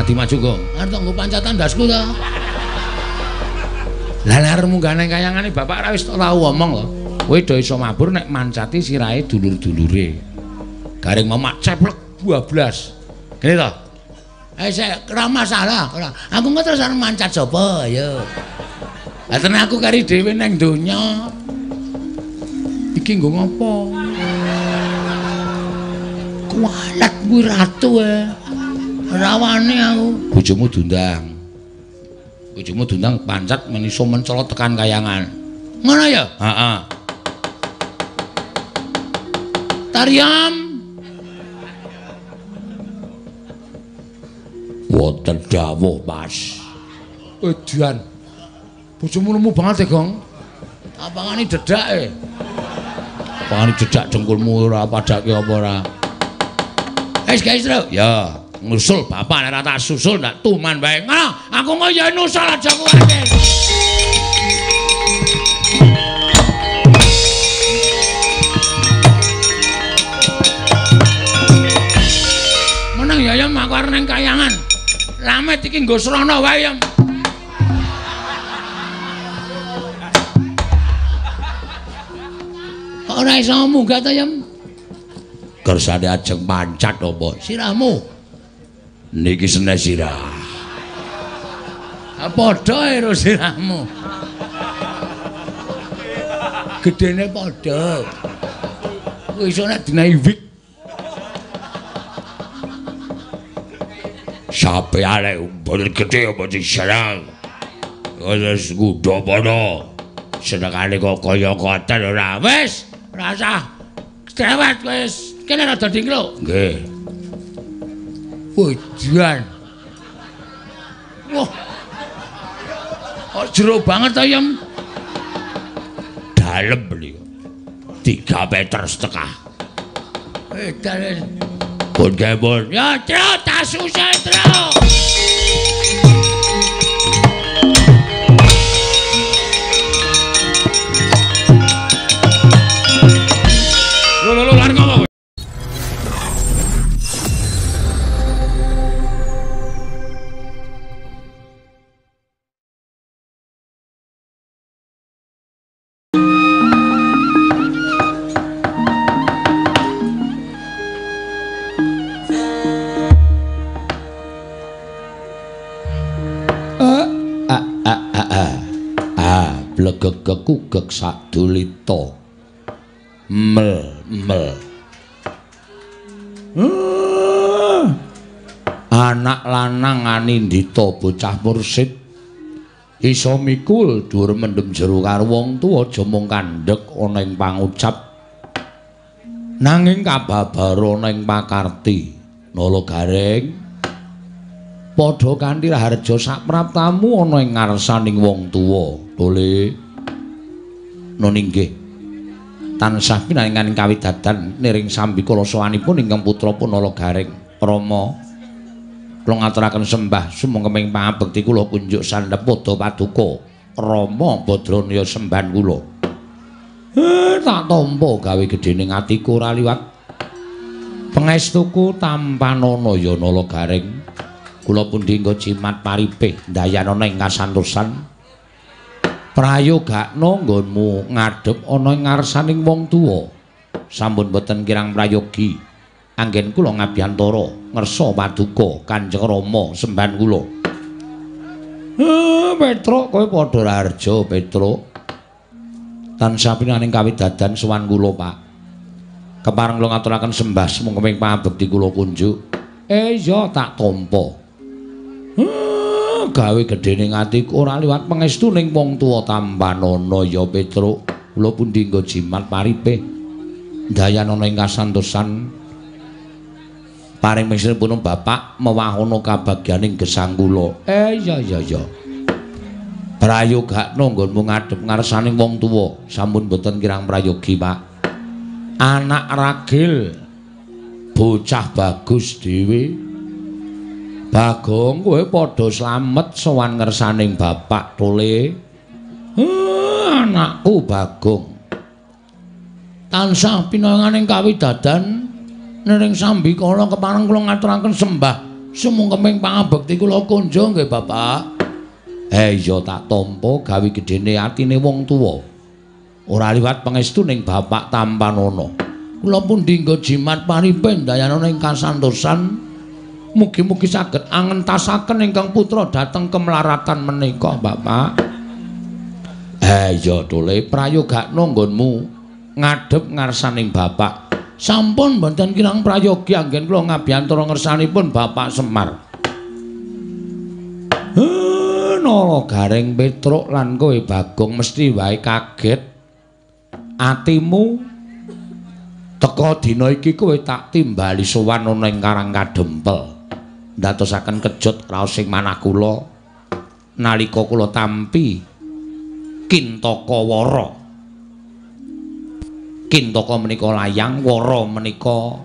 Madi maju, Gong. Arep nggo pancatan ndasku ta. Lah arep munggah nang kayangane bapak ra wis tau omong lho. Kowe do iso mabur nek mancati sirahe dulur-dulure. Gareng mamak ceplek 12. Kene to. Eh sik ora masalah, ora. Aku engko terus arep mancat sapa ayo. Lah tenan aku kari dhewe nang donya. Iki nggo ngopo? Kualat kuwi ratu e. Rawane aku. Bojomu diundang. Bojomu diundang pancat men iso mencolot tekan kayangan. Ngono ya? Heeh. Tariam. Wonten dawuh, Mas. Edan. Bojomu lemu banget e, Gong. Apangane dedak e. Apangane dedak dengkulmu ora padake apa ora. Wis guys, Tru. Ya, ngusul bapak nek ora tak susul ndak tuman wae. Ngono, aku engko ya nusul aja kuwatir. Meneng ya ya aku arep nang kayangan. Lamet iki nggo srana wae ya. Ora iso munggah ta, Yem? Kersane ajeng mancat apa? Sirahmu. Niki seneh sirah. Ha padha karo sirahmu. Gedene padha. Kuwi iso nek dinahi wik. Sampeyan mboten gedhe apa diserang. Wis ngundha padha. Senengane kok kaya ngoten ora. Wis, ora usah cerewet wis. Kene rada dingkluk. Nggih. Ujian. Wah. Kok jero banget ta, Yem? Dalem niku. 3,5 meter. Edan. Pun kemon. Ya, Tru, tak susah, Tru. Lho, lho, lho, ngomong. Blegeg-kugeg sadulita. Mel mel. Anak lanang anindita bocah mursid iso mikul dhuwur mendem jero karo wong tuwa aja mung kandhek ana ing pangucap nanging kababar ana ing pakarti. Nala Gareng padha kanthi raharja sapraptamu ana ing ngarsaning wong tuwa. Tole nun inggih tansah pinaringan kawidadan niring sambikala sowanipun ingkang putra Nala Gareng. Rama kula ngaturaken sembah sumangga pangabekti kula kunjuk sandhep padha paduka Rama Badranaya sembahan kula. Tak tampa gawe gedhening atiku ora liwat pangestuku tampanana ya Nala Gareng. Kula pundi nggo jimat paripih ndayanana ing kasantosan. Prayogakna nggonmu ngadhep ana ing ngarsaning wong tuwa. Sampun boten kirang prayogi anggen kula ngabiyantara ngersa paduka Kanjeng Rama sembahan kula. Petruk kowe padha raharja Petruk. Tansah pinaring kawidadan sowan kula, Pak. Kepareng kula ngaturaken sembah sumangga pangabekti kula kunjuk. Iya tak tampa. Gawe gedhening atiku ora liwat pangestuning wong tuwa tampanana ya Petruk. Kula pundi nggo jimat paripih ndayanana ing kasantosan. Paring pun bapak mewahana kabagyaning gesang kula. Iya iya iya. Prayogakna nggonmu ngadhep ngarsaning wong tuwa. Sampun boten kirang prayogi, Pak. Anak ragil bocah bagus dhewe. Bagong kowe padha slamet sowan ngersaning bapak tole. Anakku Bagong. Tansah pinaringaning kawidadan niring sambikala kepareng kula ngaturaken sembah Sumungkeming pangabekti kula kunjung nggih, Bapak. Iya tak tampa gawe gedene atine wong tuwa. Ora liwat pangestuning Bapak tampanana. Kula pundi nggo jimat paripe ndayanana ing kasantosan. Mugi-mugi saged angentasaken ingkang putra dhateng kemelaratan menika, Bapak. Iya Tole, prayogakno nggonmu ngadhep ngarsaning Bapak. Sampun mboten kirang prayogi anggen kula ngabiyantara ngersanipun Bapak Semar. Nala Gareng Petruk lan kowe Bagong mesti wae kaget. Atimu teka dina iki kowe tak timbali sowan ana ing Karang Kadempel. Ndadosaken kejut raos ing manah kula nalika kula tampi Kintaka Wara. Kintaka menika layang, wara menika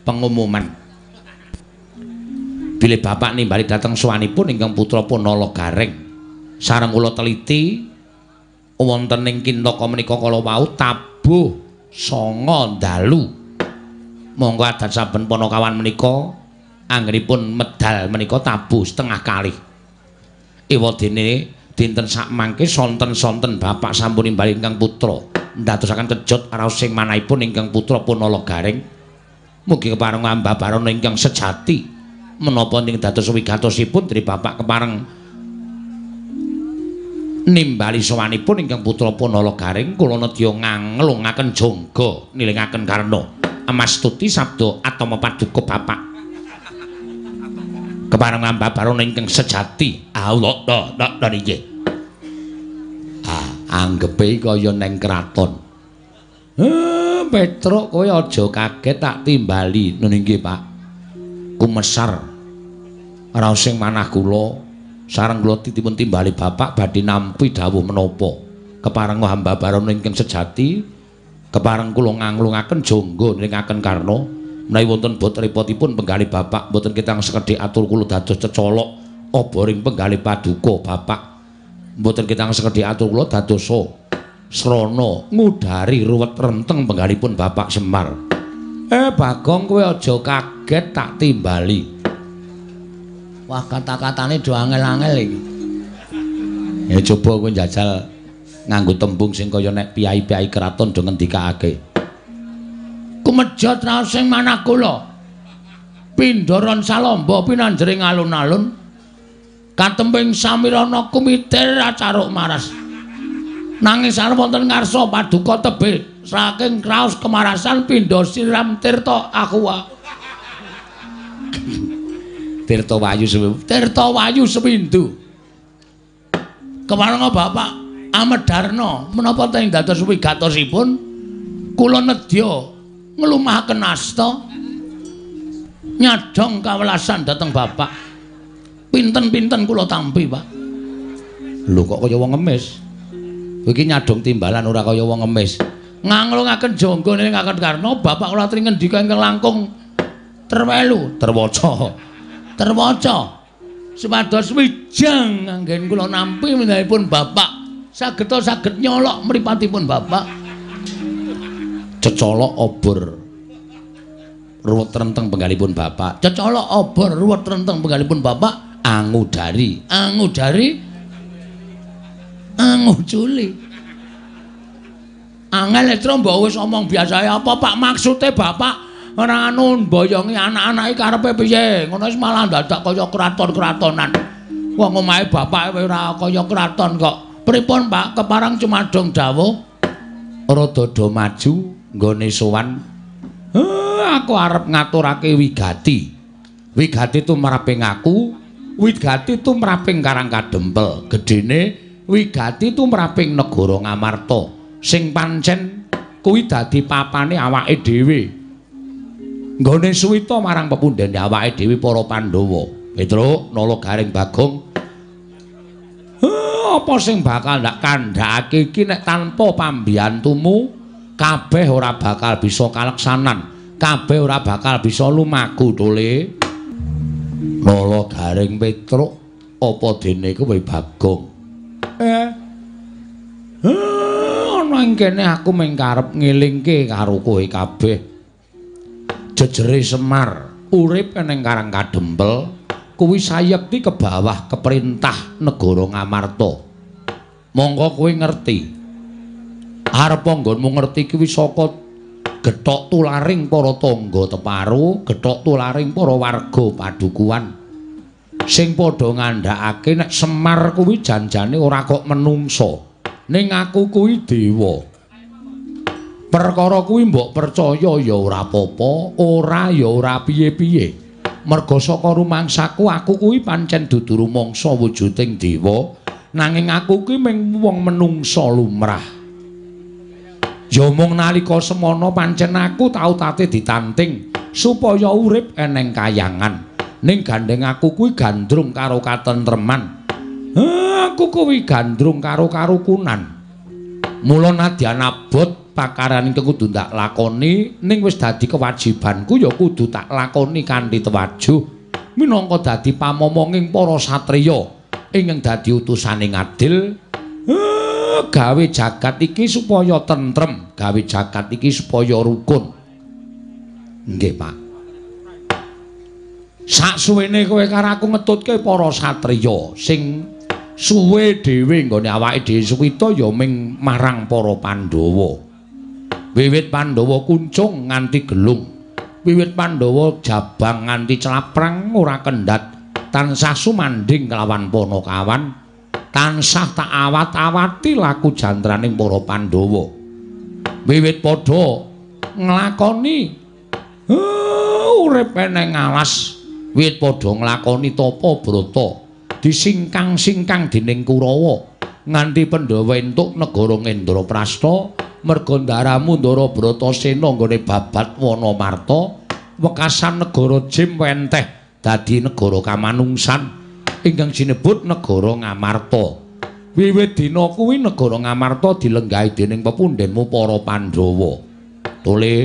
pengumuman. Bilih Bapak nimbali dhateng sowanipun ingkang putra Punala Gareng. Sareng kula teliti wonten ing Kintaka menika kala wau tabuh 9 dalu. Monggo adat saben panakawan menika anggenipun medal menika tabuh setengah kalih. Ewadene dinten sakmangke sonten-sonten Bapak sampun nimbali ingkang putra. Ndadosaken kejut raos sing manahipun ingkang putra Punala Gareng. Mugi kepareng ambabarana ingkang sejati menapa ing dados wigatosipun dene Bapak kepareng nimbali sowanipun ingkang putra Punala Gareng. Kula nedya nganglungaken jangga nilingaken karna amastuti sabda atama paduka Bapak. Kepareng ambabarana ingkang sejati. Allah da nggih. Anggepe kaya neng kraton. Petruk kowe aja kaget tak timbali. Nggih, Pak. Kumesar raos sing manah kula sareng kula dipun timbali Bapak badhe nampi dawuh menapa. Kepareng hambabarana ingkang sejati, kepareng kula nganglungaken jangga nringaken karna menawi wonten bot repotipun penggalih Bapak mboten ketang sekedhik atur kula dados cecolok oboring penggalih paduka Bapak. Mboten ketang sekedhik atur kula dadosa srana ngudari ruwet renteng penggalipun Bapak Semar. Bagong kowe aja kaget tak timbali. Wah, kata-katane do angel-angel iki. Ya coba kowe njajal nganggo tembung sing kaya nek piyai-piyai kraton do ngendikake. Kumejot raos sing manah kula. Pindharan salamba pinanjering alun-alun. Katemping samirana kumitir acaruk maras. Nanging sareng wonten ngarsa paduka tebih saking kraos kemarasan pindha siram tirta aqua. Tirta Wayu Sewindu. Tirta Wayu Sewindu. Keparenga Bapak Amedarna menapa teng dados wigatosipun kula nedya nglumahaken asta nyadhong kawelasan dhateng Bapak. Pinten-pinten kula tampi, Pak. Lho kok kaya wong ngemis. Kowe iki nyadhong timbalan ora kaya wong ngemis. Nganglungaken jangga nilingaken karna Bapak kula aturi ngendika ingkang langkung terwelu, terwaca. Terwaca. Supados wijang anggen kula nampi menahipun Bapak sageta saged nyolok mripatipun Bapak. Cecolok obor ruwet renteng penggalipun Bapak. Cecolok obor ruwet renteng penggalipun Bapak. Angudari, angudari, anguculi. Angel letro mbok wis omong biasae apa Pak maksude Bapak ora anu mboyongi anak-anake karepe piye? Ngono wis malah dadak kaya kraton-kratonan. Wong omahe bapak ora kaya kraton kok. Pripun Pak keparang cumadong dawuh? Rada do maju nggone sowan. Aku arep ngaturake wigati. Wigati tumraping aku, wigati tumraping Karang Kadempel. Gedene wigati tumraping negara Ngamarta sing pancen kuwi dadi papane awake dhewe. Nggone suwita marang pepundhene awake dhewe para Pandhawa. Petruk, Nala Gareng Bagong. Apa sing bakal ndak kandhakake iki nek tanpa pambiyantumu kabeh ora bakal bisa kaleksanan. Kabeh ora bakal bisa lumaku tole. Nala Gareng Petruk, apa dene kowe Bagong? Ana ing kene aku mung karep ngelingke karo kowe kabeh. Jejere Semar Urip ning Karang Kadempel kuwi sayekti ke bawah keperintah negara Ngamarta. Monggo kowe ngerti. Arep nggonmu ngerti kuwi saka gethok tularing para tangga teparu, gethok tularing para warga padukuhan. Sing padha ngandhakake nek Semar kuwi janjane ora kok menungsa, ning aku kuwi dewa. Perkara kuwi mbok percaya ya ora apa-apa, ora ya ora piye-piye. Merga saka rumangsaku aku kuwi pancen dudu rumangsa wujuding dewa, nanging aku kuwi mung wong menungsa lumrah. Ya mung nalika semana pancen aku tau tate ditanting supaya urip eneng kayangan. Ning gandeng aku kuwi gandrung karo katentreman. Aku kuwi gandrung karo karukunan. Mula nadyan abot pakaran ingkang kudu tak lakoni, ning wis dadi kewajibanku ya kudu tak lakoni kanthi tewajuh minangka dadi pamomonging para satriya ingkang dadi utusane ngadil. Gawe jagat iki supaya tentrem, gawe jagat iki supaya rukun. Nggih, Pak. Saksuwene kowe karo aku ngetutke para satriya sing suwe dhewe nggone awake dhewe suwita ya ming marang para Pandhawa. Wiwit Pandhawa kuncung nganti gelung, wiwit Pandhawa jabang nganti claprang ora kendhat, tansah sumandhing kelawan panakawan, tansah tak awat-awati laku jantraning para Pandhawa. Wiwit padha nglakoni urip eneng alas, wiwit padha nglakoni tapa brata, disingkang-singkang dening Kurawa nganti Pandhawa entuk negara Ngendraprasta. Merga ndaramu Ndara Bratasena nggone babat Wanamarta, wekasan negara Jim wenteh dadi negara kamanungsan ingkang sinebut negara Ngamarta. Wiwit dina kuwi negara Ngamarta dilenggahi dening pepundhenmu para Pandhawa. Tole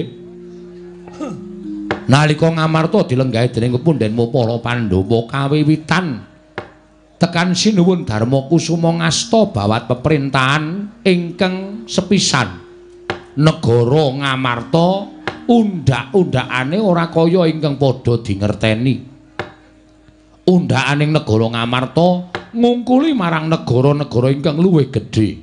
nalika Ngamarta dilenggahi dening pepundhenmu para Pandhawa kawiwitan tekan sinuwun Darma Kusuma ngasta bawat peperintahan ingkang sepisan. Negara Ngamarta undhak-undhakane ora kaya ingkang padha dingerteni. Undhakaning negara Ngamarta ngungkuli marang negara-negara ingkang luwih gedhe.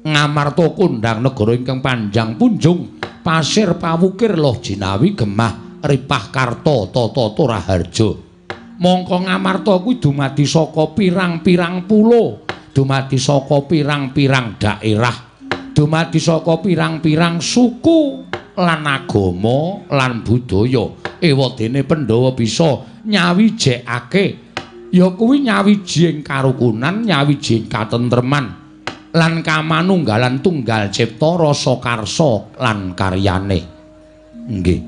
Ngamarta kondhang negara ingkang panjang punjung, pasir pawukir loh jinawi gemah ripah karta tata raharja. Mongko Ngamarta kuwi dumadi saka pirang-pirang pulo, dumadi saka pirang-pirang daerah, dumadi saka pirang-pirang suku lan agama lan budaya. Ewadene Pandhawa bisa nyawijekake ya kuwi nyawijing karukunan, nyawijing katentreman lan kamanunggalan tunggal cipta rasa karsa lan karyane. Nggih.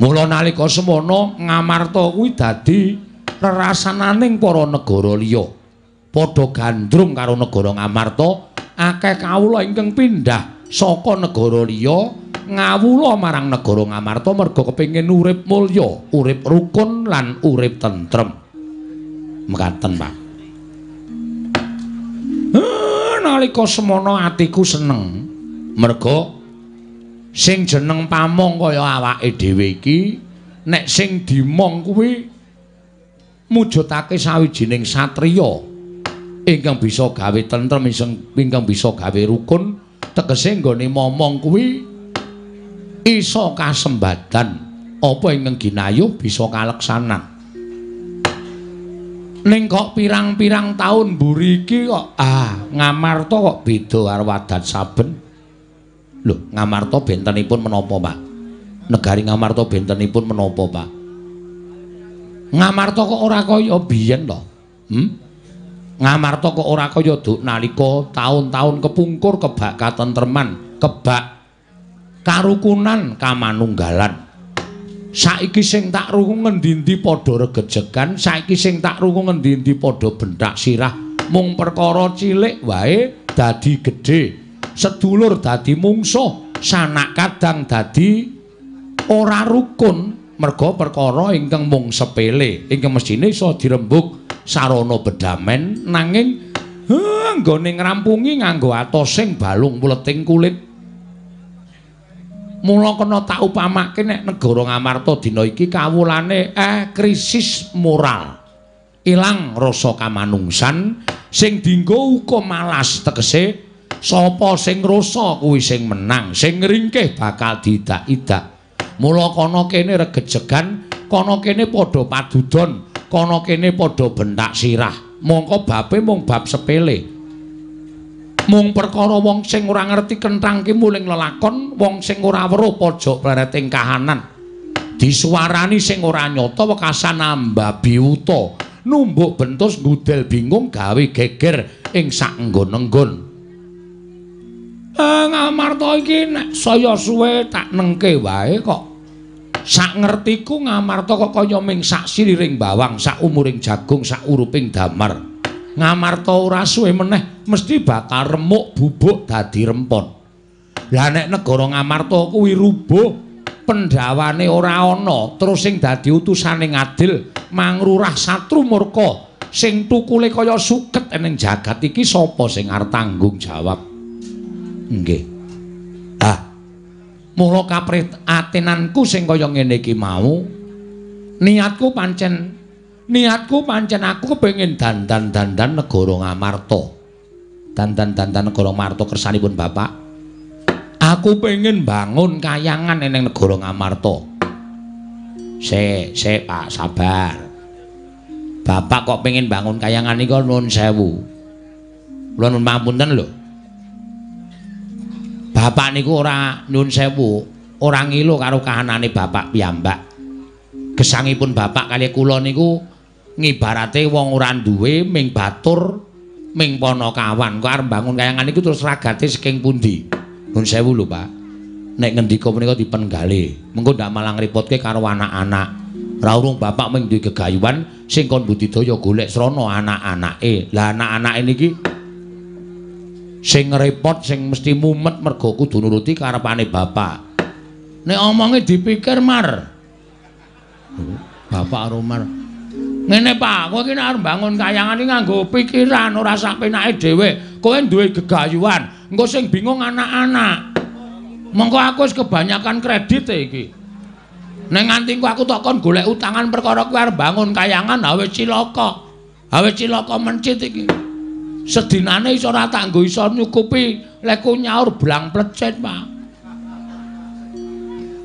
Mula nalika semana Ngamarta kuwi dadi rerasananing para negara liya. Padha gandrung karo negara Ngamarta, akeh kawula ingkang pindah saka negara liya ngawula marang negara Ngamarta merga kepengin urip mulya, urip rukun lan urip tentrem. Mekaten, Pak. Nalika semana atiku seneng merga sing jeneng pamong kaya awake dhewe iki nek sing dimong kuwi mujudake sawijining satriya ingkang bisa gawe tentrem, ingkang bisa gawe rukun, tegese nggone momong kuwi iso kasembadan apa ingkang ginayuh bisa kaleksanan. Ning kok pirang-pirang taun mburi iki kok Ngamarta kok beda karo adat saben. Lho, Ngamarta bentenipun menapa, Pak? Negari Ngamarta bentenipun menapa, Pak? Ngamarta kok ora kaya biyen to? Ngamarta kok ora kaya duk nalika taun-taun kepungkur kebak katentreman, kebak karukunan kamanunggalan. Saiki sing tak rungu ngendi-endi padha regejegan, saiki sing tak rungu ngendi-endi padha benthak sirah, mung perkara cilik wae dadi gedhe. Sedulur dadi mungsuh, sanak kadang dadi ora rukun merga perkara ingkang mung sepele, ingkang mesthine iso dirembug sarana bedamen, nanging nggone ngrampungi nganggo atosing balung muleting kulit. Mula kena tak upamake nek negara Ngamarta dina iki kawulane krisis moral. Ilang rasa kamanungsan sing dienggo hukum malas, tegese sapa sing rasa kuwi sing menang, sing ngringkih bakal diidak-idak. Mula kana kene regejegan, kana kene padha padudon, kana kene padha bentak sirah. Mongko babe mung bab sepele. Mung perkara wong sing ora ngerti kenthang ki muling lelakon, wong sing ora weruh pojok plereting kahanan. Disuwarani sing ora nyata wekasan ambabi wuta, numbuk bentus ngudel bingung gawe geger ing sak nggon-nggon. Ngamarta iki nek saya suwe tak nengke wae kok. Sak ngertiku Ngamarta kok kaya ming sak siliring bawang, sak umuring jagung, sak uruping damar. Ngamarta ora suwe meneh mesti bakal remuk bubuk dadi rempon. Lah nek negara Ngamarta kuwi rubuh, pendhawane ora ana, terus sing dadi utusane ngadil mangrurah satru murka sing tukule kaya suket ning jagat iki sapa sing arep tanggung jawab? Nggih. Ah. Mula kaprihatinanku sing kaya ngene iki mau, niatku pancen aku kepengin dandan-dandan negara Ngamarta. Dandan-dandan negara Ngamarta kersanipun Bapak. Aku pengen bangun kayangan ning negara Ngamarta. Sik, sik Pak, sabar. Bapak kok pengen bangun kayangan niku nuwun sewu. Kula nuwun pangapunten lho. Bapak niku ora nuwun sewu, ora ngilu karo kahanane bapak piyambak. Gesangipun bapak kali kula niku ngibarate wong ora duwe ming batur ming panakawan. Kok arep bangun kayangan niku terus ragate saking pundi? Nuwun sewu lho, Pak. Nek ngendika menika dipenggalih, mengko ndak malah ngrepotke karo anak-anak. Ora urung bapak ming duwe gegayuhan sing kon budidaya golek srana anak-anake. Lah anak-anake niki sing repot, sing mesti mumet mergo kudu nuruti karepane bapak. Nek omonge dipikir mar. Bapak karo Mar. Ngene Pak, kowe iki nek arep bangun kayangan iki nganggo pikiran ora sak penake dhewe. Kowe duwe gegayuhan, engko sing bingung anak-anak. Mengko aku wis kebanyakan kredit iki. Nek nganti engko aku tok kon golek utangan perkara kowe arep bangun kayangan awe cilaka. Awe cilaka mencit iki. Sedinane iso ora tak nggo iso nyukupi leku nyaur blang plecet, Pak.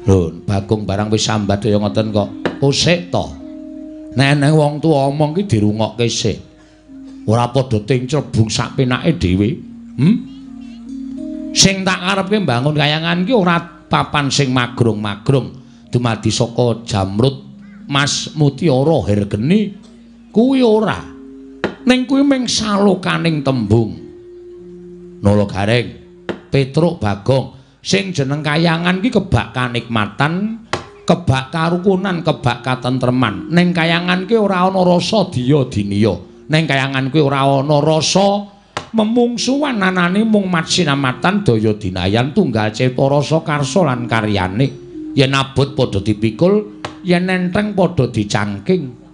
Lho, Bagong barang wis sambat kaya ngoten kok. Kosek to. Nek eneng wong tuwa omong ki dirungokke sik. Ora padha tincrebung sak penake dhewe. Sing tak karepke mbangun kayangan ki ora papan sing magrong-magrong dumadi saka jamrut, mas, mutiara, hergeni kuwi ora. Ning kuwi ming salokaning tembung. Nala Gareng, Petruk, Bagong, sing jeneng kayangan ki kebak kanikmatan, kebak karukunan, kebak katentreman. Ning kayangan ki ora ana rasa diya diniya. Ning kayangan kuwi ora ana rasa memungsuhan, anane mung matsinamatan daya dinayan tunggal cipta rasa karsa lan karyane. Yen abot padha dipikul, yen enteng padha dicangking.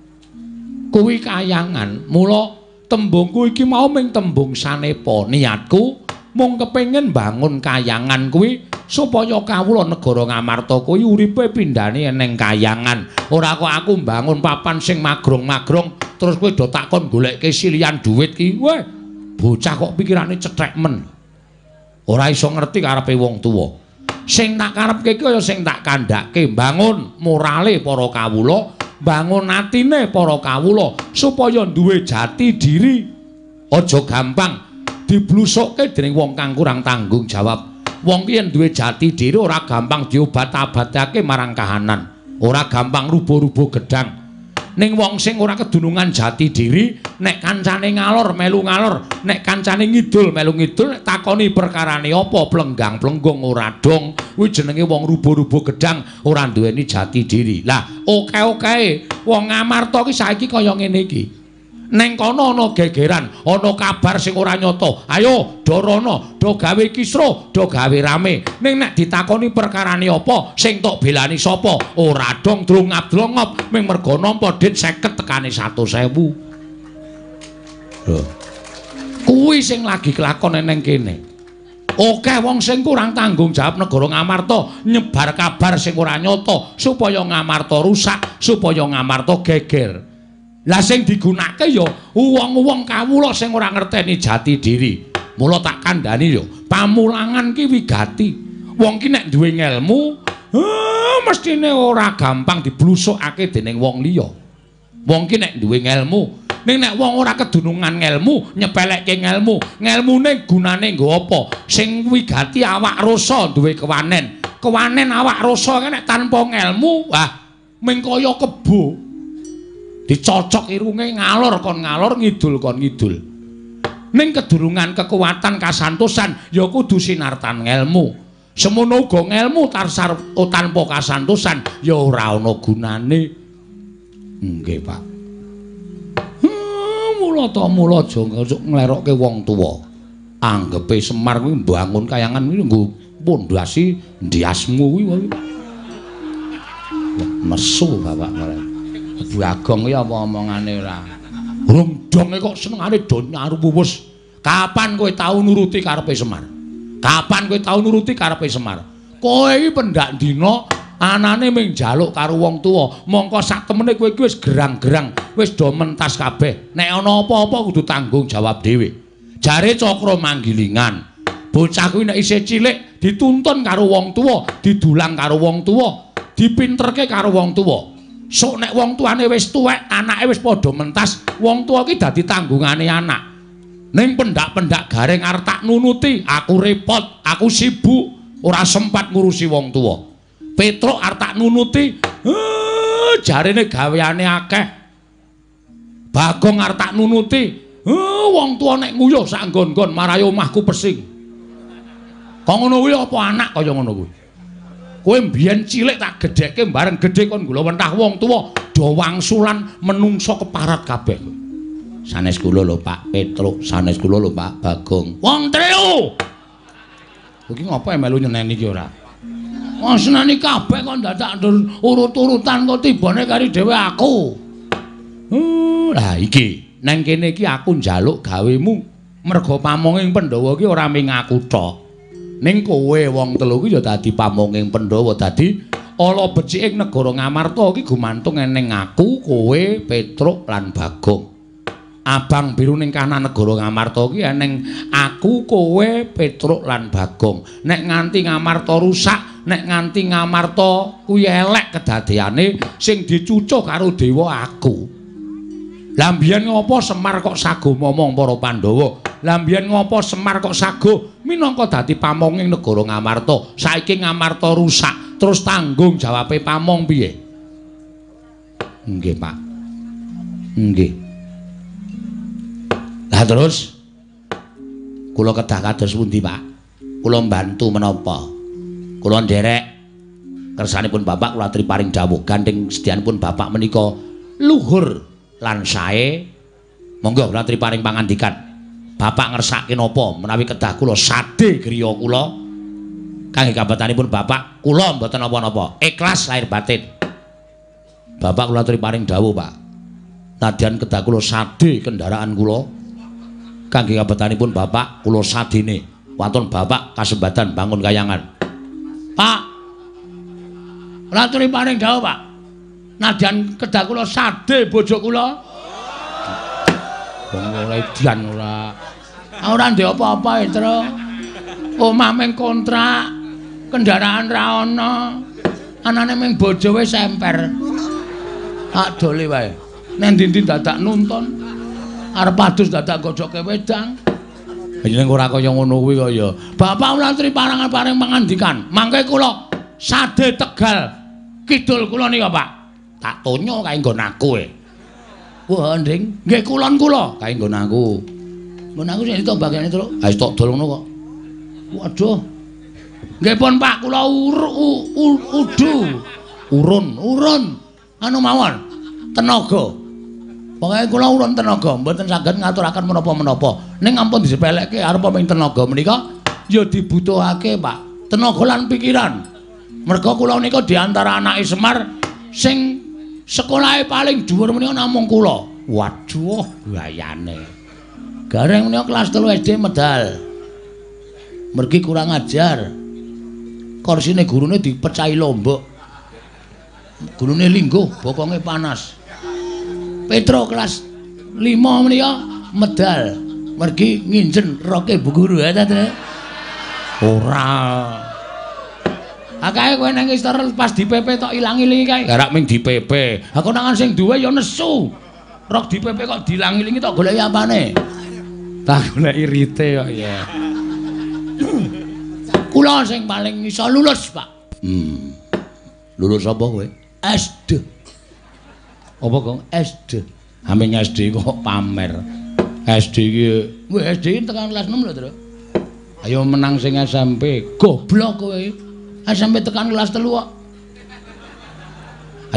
Kuwi kayangan. Mula tembungku iki mau ming tembung sanepa. Niatku mung kepengin bangun kayangan kuwi supaya kawula negara Ngamarta kuwi uripe pindhane ning kayangan. Ora kok aku mbangun papan sing magrong-magrong terus kowe do takon golekke silian duit ki. Weh, bocah kok pikirane cethek men. Ora iso ngerti karepe wong tuwa. Sing tak karepke ki kaya sing tak kandhake, bangun morale para kawula, bangun atine para kawula supaya duwe jati diri. Aja gampang diblusukke dening wong kang kurang tanggung jawab. Wong ki yen duwe jati diri ora gampang diobat-abatake marang kahanan, ora gampang rubuh-rubuh gedang. Ning wong sing ora kedunungan jati diri, nek kancane ngalor melu ngalor, nek kancane ngidul melu ngidul, nek takoni perkarane apa plenggang-plenggung ora dong. Kuwi jenenge wong rubuh-rubuh gedang, ora duweni jati diri. Lah, oke-oke wong Ngamarta ki saiki kaya ngene iki. Neng kono ana gegeran, ana kabar sing ora nyata. Ayo do rono, do gawe kisruh, do gawe rame. Ning nek ditakoni perkarane apa, sing tok belani sapa? Ora dong drongap-drongop ming mergo nampa dit 50 tekane 100.000. Lho. Kuwi sing lagi kelakon neng kene. Akeh wong sing kurang tanggung jawab negara Ngamarta nyebar kabar sing ora nyata supaya Ngamarta rusak, supaya Ngamarta geger. Lah sing digunakake ya wong-wong kawula sing ora ngerteni jati diri. Mula tak kandhani ya, pamulangan ki wigati. Wong ki nek duwe ngelmu, mestine ora gampang diblusukake dening wong liya. Wong ki nek duwe ngelmu, ning nek wong ora kedunungan ngelmu, nyepelekke ngelmu, ngelmune gunane nggo apa? Sing wigati awak rasa duwe kewanen. Kewanen awak rasa nek tanpa ngelmu, wah ming kaya kebo. Dicocok irunge ngalor kon ngalor, ngidul kon ngidul. Ning kedurungan kekuatan kasantosan ya kudu sinartan ngelmu. Semono uga ngelmu tanpa kasantosan ya ora ana gunane. Nggih, Pak. Mula ta mula aja nglerokke wong tuwa. Anggepe Semar kuwi mbangun kayangan kuwi nggo pondasi ndiasmu kuwi. Wah, nesu bapak kare. Bagong kuwi apa omongane ora. Urung donge kok senengane do nyaruwus. Kapan kowe tau nuruti karepe Semar? Kapan kowe tau nuruti karepe Semar? Kowe iki pendak dina anane mung njaluk karo wong tuwa, mongko sak temene kowe iki wis gerang-gerang, wis do mentas kabeh. Nek ana apa-apa kudu tanggung jawab dhewe. Jare Cakra Manggilingan, bocah kuwi nek isih cilik dituntun karo wong tuwa, didulang karo wong tuwa, dipinterke karo wong tuwa. Sok nek wong tuane wis tuwek, anake wis padha mentas, wong tuwa ki dadi tanggungane anak. Ning pendak-pendak Gareng arep tak nunuti, aku repot, aku sibuk, ora sempat ngurusi wong tuwa. Petruk arep tak nunuti, jarene gaweane akeh. Bagong arep tak nunuti, wong tuwa nek nguyuh sak nggon-nggon marai omahku pesing. Kok ngono kuwi apa anak kaya ngono kuwi? Kowe mbiyen cilik tak gedheke bareng gedhe kon gula wentah wong tuwa do wangsulan menungso keparat kabeh. Sanes kula lho Pak Petruk, sanes kula lho Pak Bagong. Wong telu. Iki ngopo melu nyeneni iki ora? Wong seneni kabeh kok dadak urut-urutan kok tibane kari dhewe aku. Lah iki nang kene iki aku njaluk gawemu merga pamonging Pandhawa iki ora ming aku tok. Ning kowe wong telu iki ya dadi pamonging Pandhawa, dadi ala beciking negara Ngamarta iki gumantung eneng aku, kowe, Petruk lan Bagong. Abang biru ning kanan negara Ngamarta iki eneng aku, kowe, Petruk lan Bagong. Nek nganti Ngamarta rusak, nek nganti Ngamarta kuwi elek kedadeane, sing dicucuh karo dewa aku. Lah mbiyen ngopo Semar kok sago momong para Pandhawa? Lah mbiyen ngopo Semar kok sago minangka dadi pamonging negara Ngamarta? Saiki Ngamarta rusak, terus tanggung jawabe pamong piye? Nggih, Pak. Nggih. Lah terus kula kedah kados pundi, Pak? Kula mbantu menapa? Kula nderek kersanipun Bapak kula aturi paring dawuh gandeng sedyanipun Bapak menika luhur lan sae. Monggo kula aturi paring pangandikan. Bapak ngersake napa menawi kedah kula sade griya kula kangge kabetanipun Bapak kula mboten napa-napa, ikhlas lahir batin. Bapak kula aturi paring dawuh, Pak. Nadyan kedah kula sade kendaraan kula kangge kabetanipun Bapak kula sadene. Waton Bapak kasembadan bangun kayangan. Pak, kula aturi paring dawuh, Pak. Nadyan kedah kula sade bojo kula. Wong ora edian ora. Ora ndek apa-apa, Tru. Omah mung kontrak, kendaraan ra ana. Anane mung bojo wis emper. Tak dole wae. Nang ndi-ndi dadak nuntun. Arep adus dadak gojoke wedang. Yen ora kaya ngono kuwi kok ya. Bapak kula aturi paring pangandikan. Mangke kula sade Tegal kidul kula nika, Pak. Tak tonyo kae nggon aku e. Wah, Nding, nggih kulon kula kae nggon aku. Nggon aku sing ditok bagiane, Truk. Ha wis tok dol ngono kok. Waduh. Nggih pun Pak, kula udu. Urun, urun. Anu mawon. Tenaga. Pokoke kula urun tenaga, mboten saged ngaturaken menapa-menapa. Ning ampun disepelekke arep ming tenaga menika ya dibutuhake, Pak. Tenaga lan pikiran. Merga kula nika di antara anake Semar sing sekolahe paling dhuwur menika namung kula. Waduh, gayane. Gareng menika kelas 3 SD medal. Mergi kurang ajar. Korsine gurune dipecahi lombok. Gurune lingguh, bokonge panas. Petro kelas 5 menika medal. Mergi nginjen roke bu guru ya ta, Tru? Ora. Akae kowe nang istor pas di PP tok ilang-ilingi kae. Garak ming di PP. Ha konangan sing duwe ya nesu. Rok di PP kok diilang-ilingi tok goleki apane? Tak goleki rite kok ya. Kula sing paling iso lulus, Pak. Lulus apa kowe? SD. Apa, Gong? SD. Aming SD kok pamer. SD iki, weh SD tekan kelas 6 lho, Tru. Ayo menang sing SMP. Goblok kowe. SMP tekan kelas 3 kok.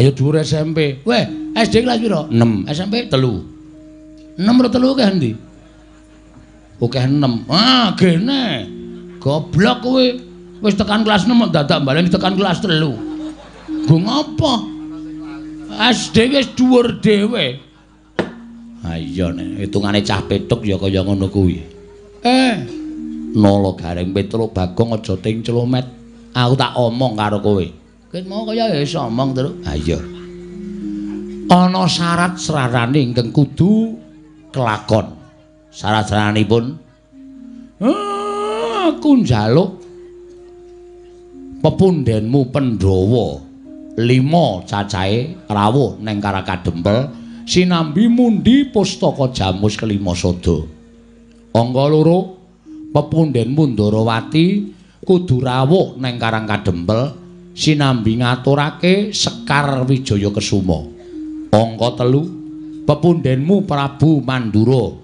Ayo dhuwur SMP. Weh, SD kelas piro? 6. SMP 3. 6 ro 3 akeh endi? Akeh 6. Ah, gene. Goblok kowe. Wis tekan kelas 6 kok dadak baleni tekan kelas 3. Nggo ngapa? SD wis dhuwur dhewe. Ha iya nek hitungane cah petuk ya kaya ngono kuwi. Nala Gareng Petruk Bagong aja ting clomet. Aku tak omong karo kowe. Ket mau kaya iso omong, Tru. Ha iya. Ana syarat srarane ingkang kudu kelakon. Syarat-syaranipun aku njaluk pepundhenmu Pandhawa 5 cacahe rawuh neng Karang Kadempel sinambi mundi pustaka Jamus kelima sada. Angka 2 pepundhenmu Ndarawati kudu rawuh neng Karang Kadempel sinambi ngaturake Sekar Wijaya Kesuma. Angka 3 pepundhenmu Prabu Mandura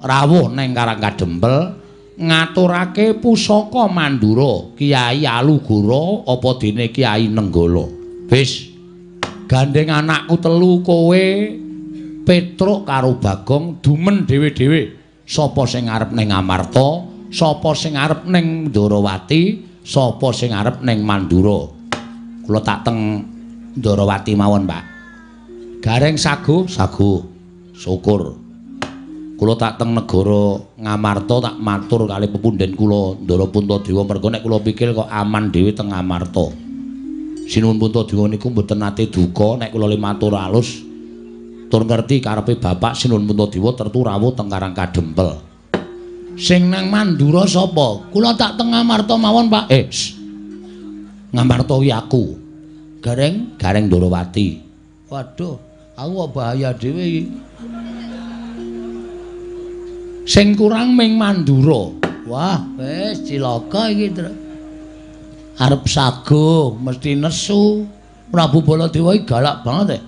rawuh neng Karang Kadempel ngaturake pusaka Mandura Kiai Alugoro apa dene Kiai Nenggala. Wis gandeng anakku telu kowe Petruk karo Bagong dumen dhewe-dhewe. Sapa sing arep ning Amarta, sapa sing arep ning Ndarawati, sapa sing arep ning Mandura. Kula tak teng Ndarawati mawon, Pak. Gareng sago, sago. Syukur. Kula tak teng negara Ngamarta tak matur kali pepundhen kula Ndara Puntadewa merga nek kula pikir kok aman dhewe teng Ngamarta. Sinuwun Puntadewa niku mboten nate duka nek kula le matur alus tur ngerti karepe bapak Sinuwun Puntadewa tertu rawuh teng Karang Kadempel. Sing nang Mandura sapa? Kula tak teng Ngamarta mawon, Pak. Ngamarta kuwi aku. Gareng, Gareng Ndarawati. Waduh, aku kok bahaya dhewe iki. Sing kurang ming Mandura. Wah, wis cilaka iki, Tru. Arep sago mesti nesu. Prabu Baladewa iki galak banget.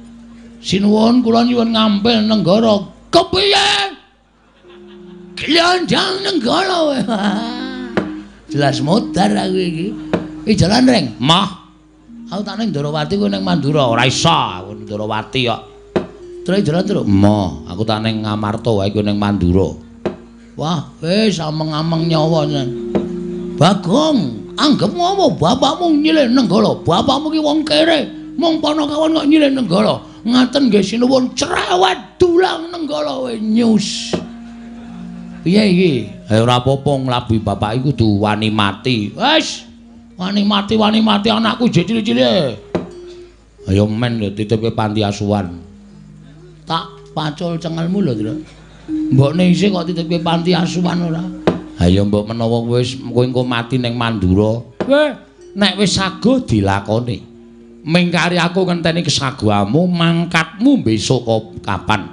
Sinuwun kula nyuwun ngampil nenggara. Kepiye? Glondang nenggara kowe. Jelas modar aku iki. Iki jalan reng. Mah. Aku tak ning Ndarawati kowe ning Mandura. Ora iso aku ning Ndarawati kok. Terus jalan terus. Mah, aku tak ning Ngamarta wae kowe ning Mandura. Wah, wis ameng-ameng nyawa tenan. Bagong, anggepmu apa bapakmu nyilih Nenggala? Bapakmu ki wong kere. Mung panakawan kok nyilih Nenggala. Ngaten nggih sinuwun cerewet dulang Nenggala we nyus. Piye iki? Ora apa-apa nglabuhi bapak iku kudu wani mati. Wis, wani mati anakku jek cilik-cilik. Ayo men lho titipke panti asuhan. Tak pacul cengelmu lho, Tru. Mbokne isih kok titipke panti asuhan ora? Ha ya mbok menawa wis kowe engko mati ning Mandura. Weh, nek wis sago dilakoni. Mingkari aku ngenteni kesaguhamu, mangkatmu besok kapan?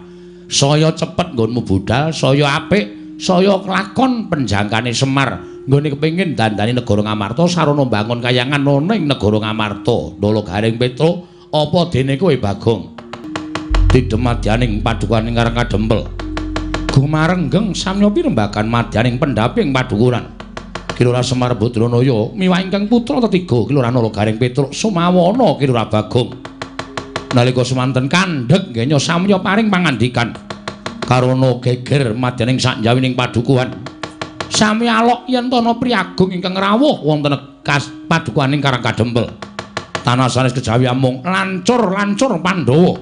Saya cepet nggonmu budal, saya apik, saya kelakon penjangkane Semar. Nggone kepengin dandani negara Ngamarta sarana mbangun kayangan ana ing negara Ngamarta. Nala Gareng Petruk, apa dene kowe Bagong? Tidhem madyaning padukaning Karang Kadempel. Gumarenggeng samya pirembagan madyaning pendhaping padukuran. Ki Lurah Semar Badranaya miwah ingkang putra tetiga Ki Lurah Nala Gareng Petruk Sumawana Ki Lurah Bagong. Nalika semanten kandhek genya samya paring pangandikan karana geger madyaning sakjawining padukuhan. Sami alok yen tana priyagung ingkang rawuh wonten padukuhaning Karang Kadempel. Tanah sanes kejawi amung lancur-lancur Pandhawa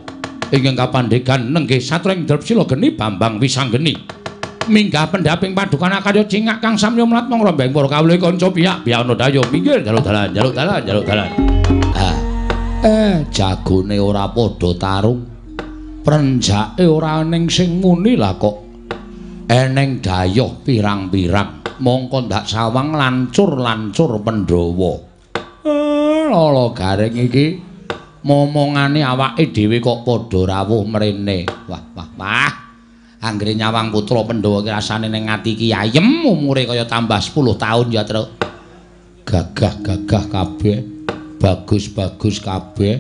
ingkang kapandhegan nenggih satring Drepsila Geni Bambang Wisanggeni. Minggah pendhaping padukan akarya cingak kang samya mlatma ngrombeng para kawula kanca piyak piyak ana dayo minggir jaluk dalan jaluk dalan jaluk dalan. Jagone ora padha tarung. Prenjake ora eneng sing muni lah kok eneng dayoh pirang-pirang. Mongko ndak sawang lancur-lancur Pandhawa. Lala Gareng iki momongane awake dhewe kok padha rawuh mrene. Wah wah wah. Anggere nyawang putra Pandhawa iki rasane ning ati iki ayem umure kaya tambah 10 taun ya, Truk. Gagah-gagah kabeh, bagus-bagus kabeh.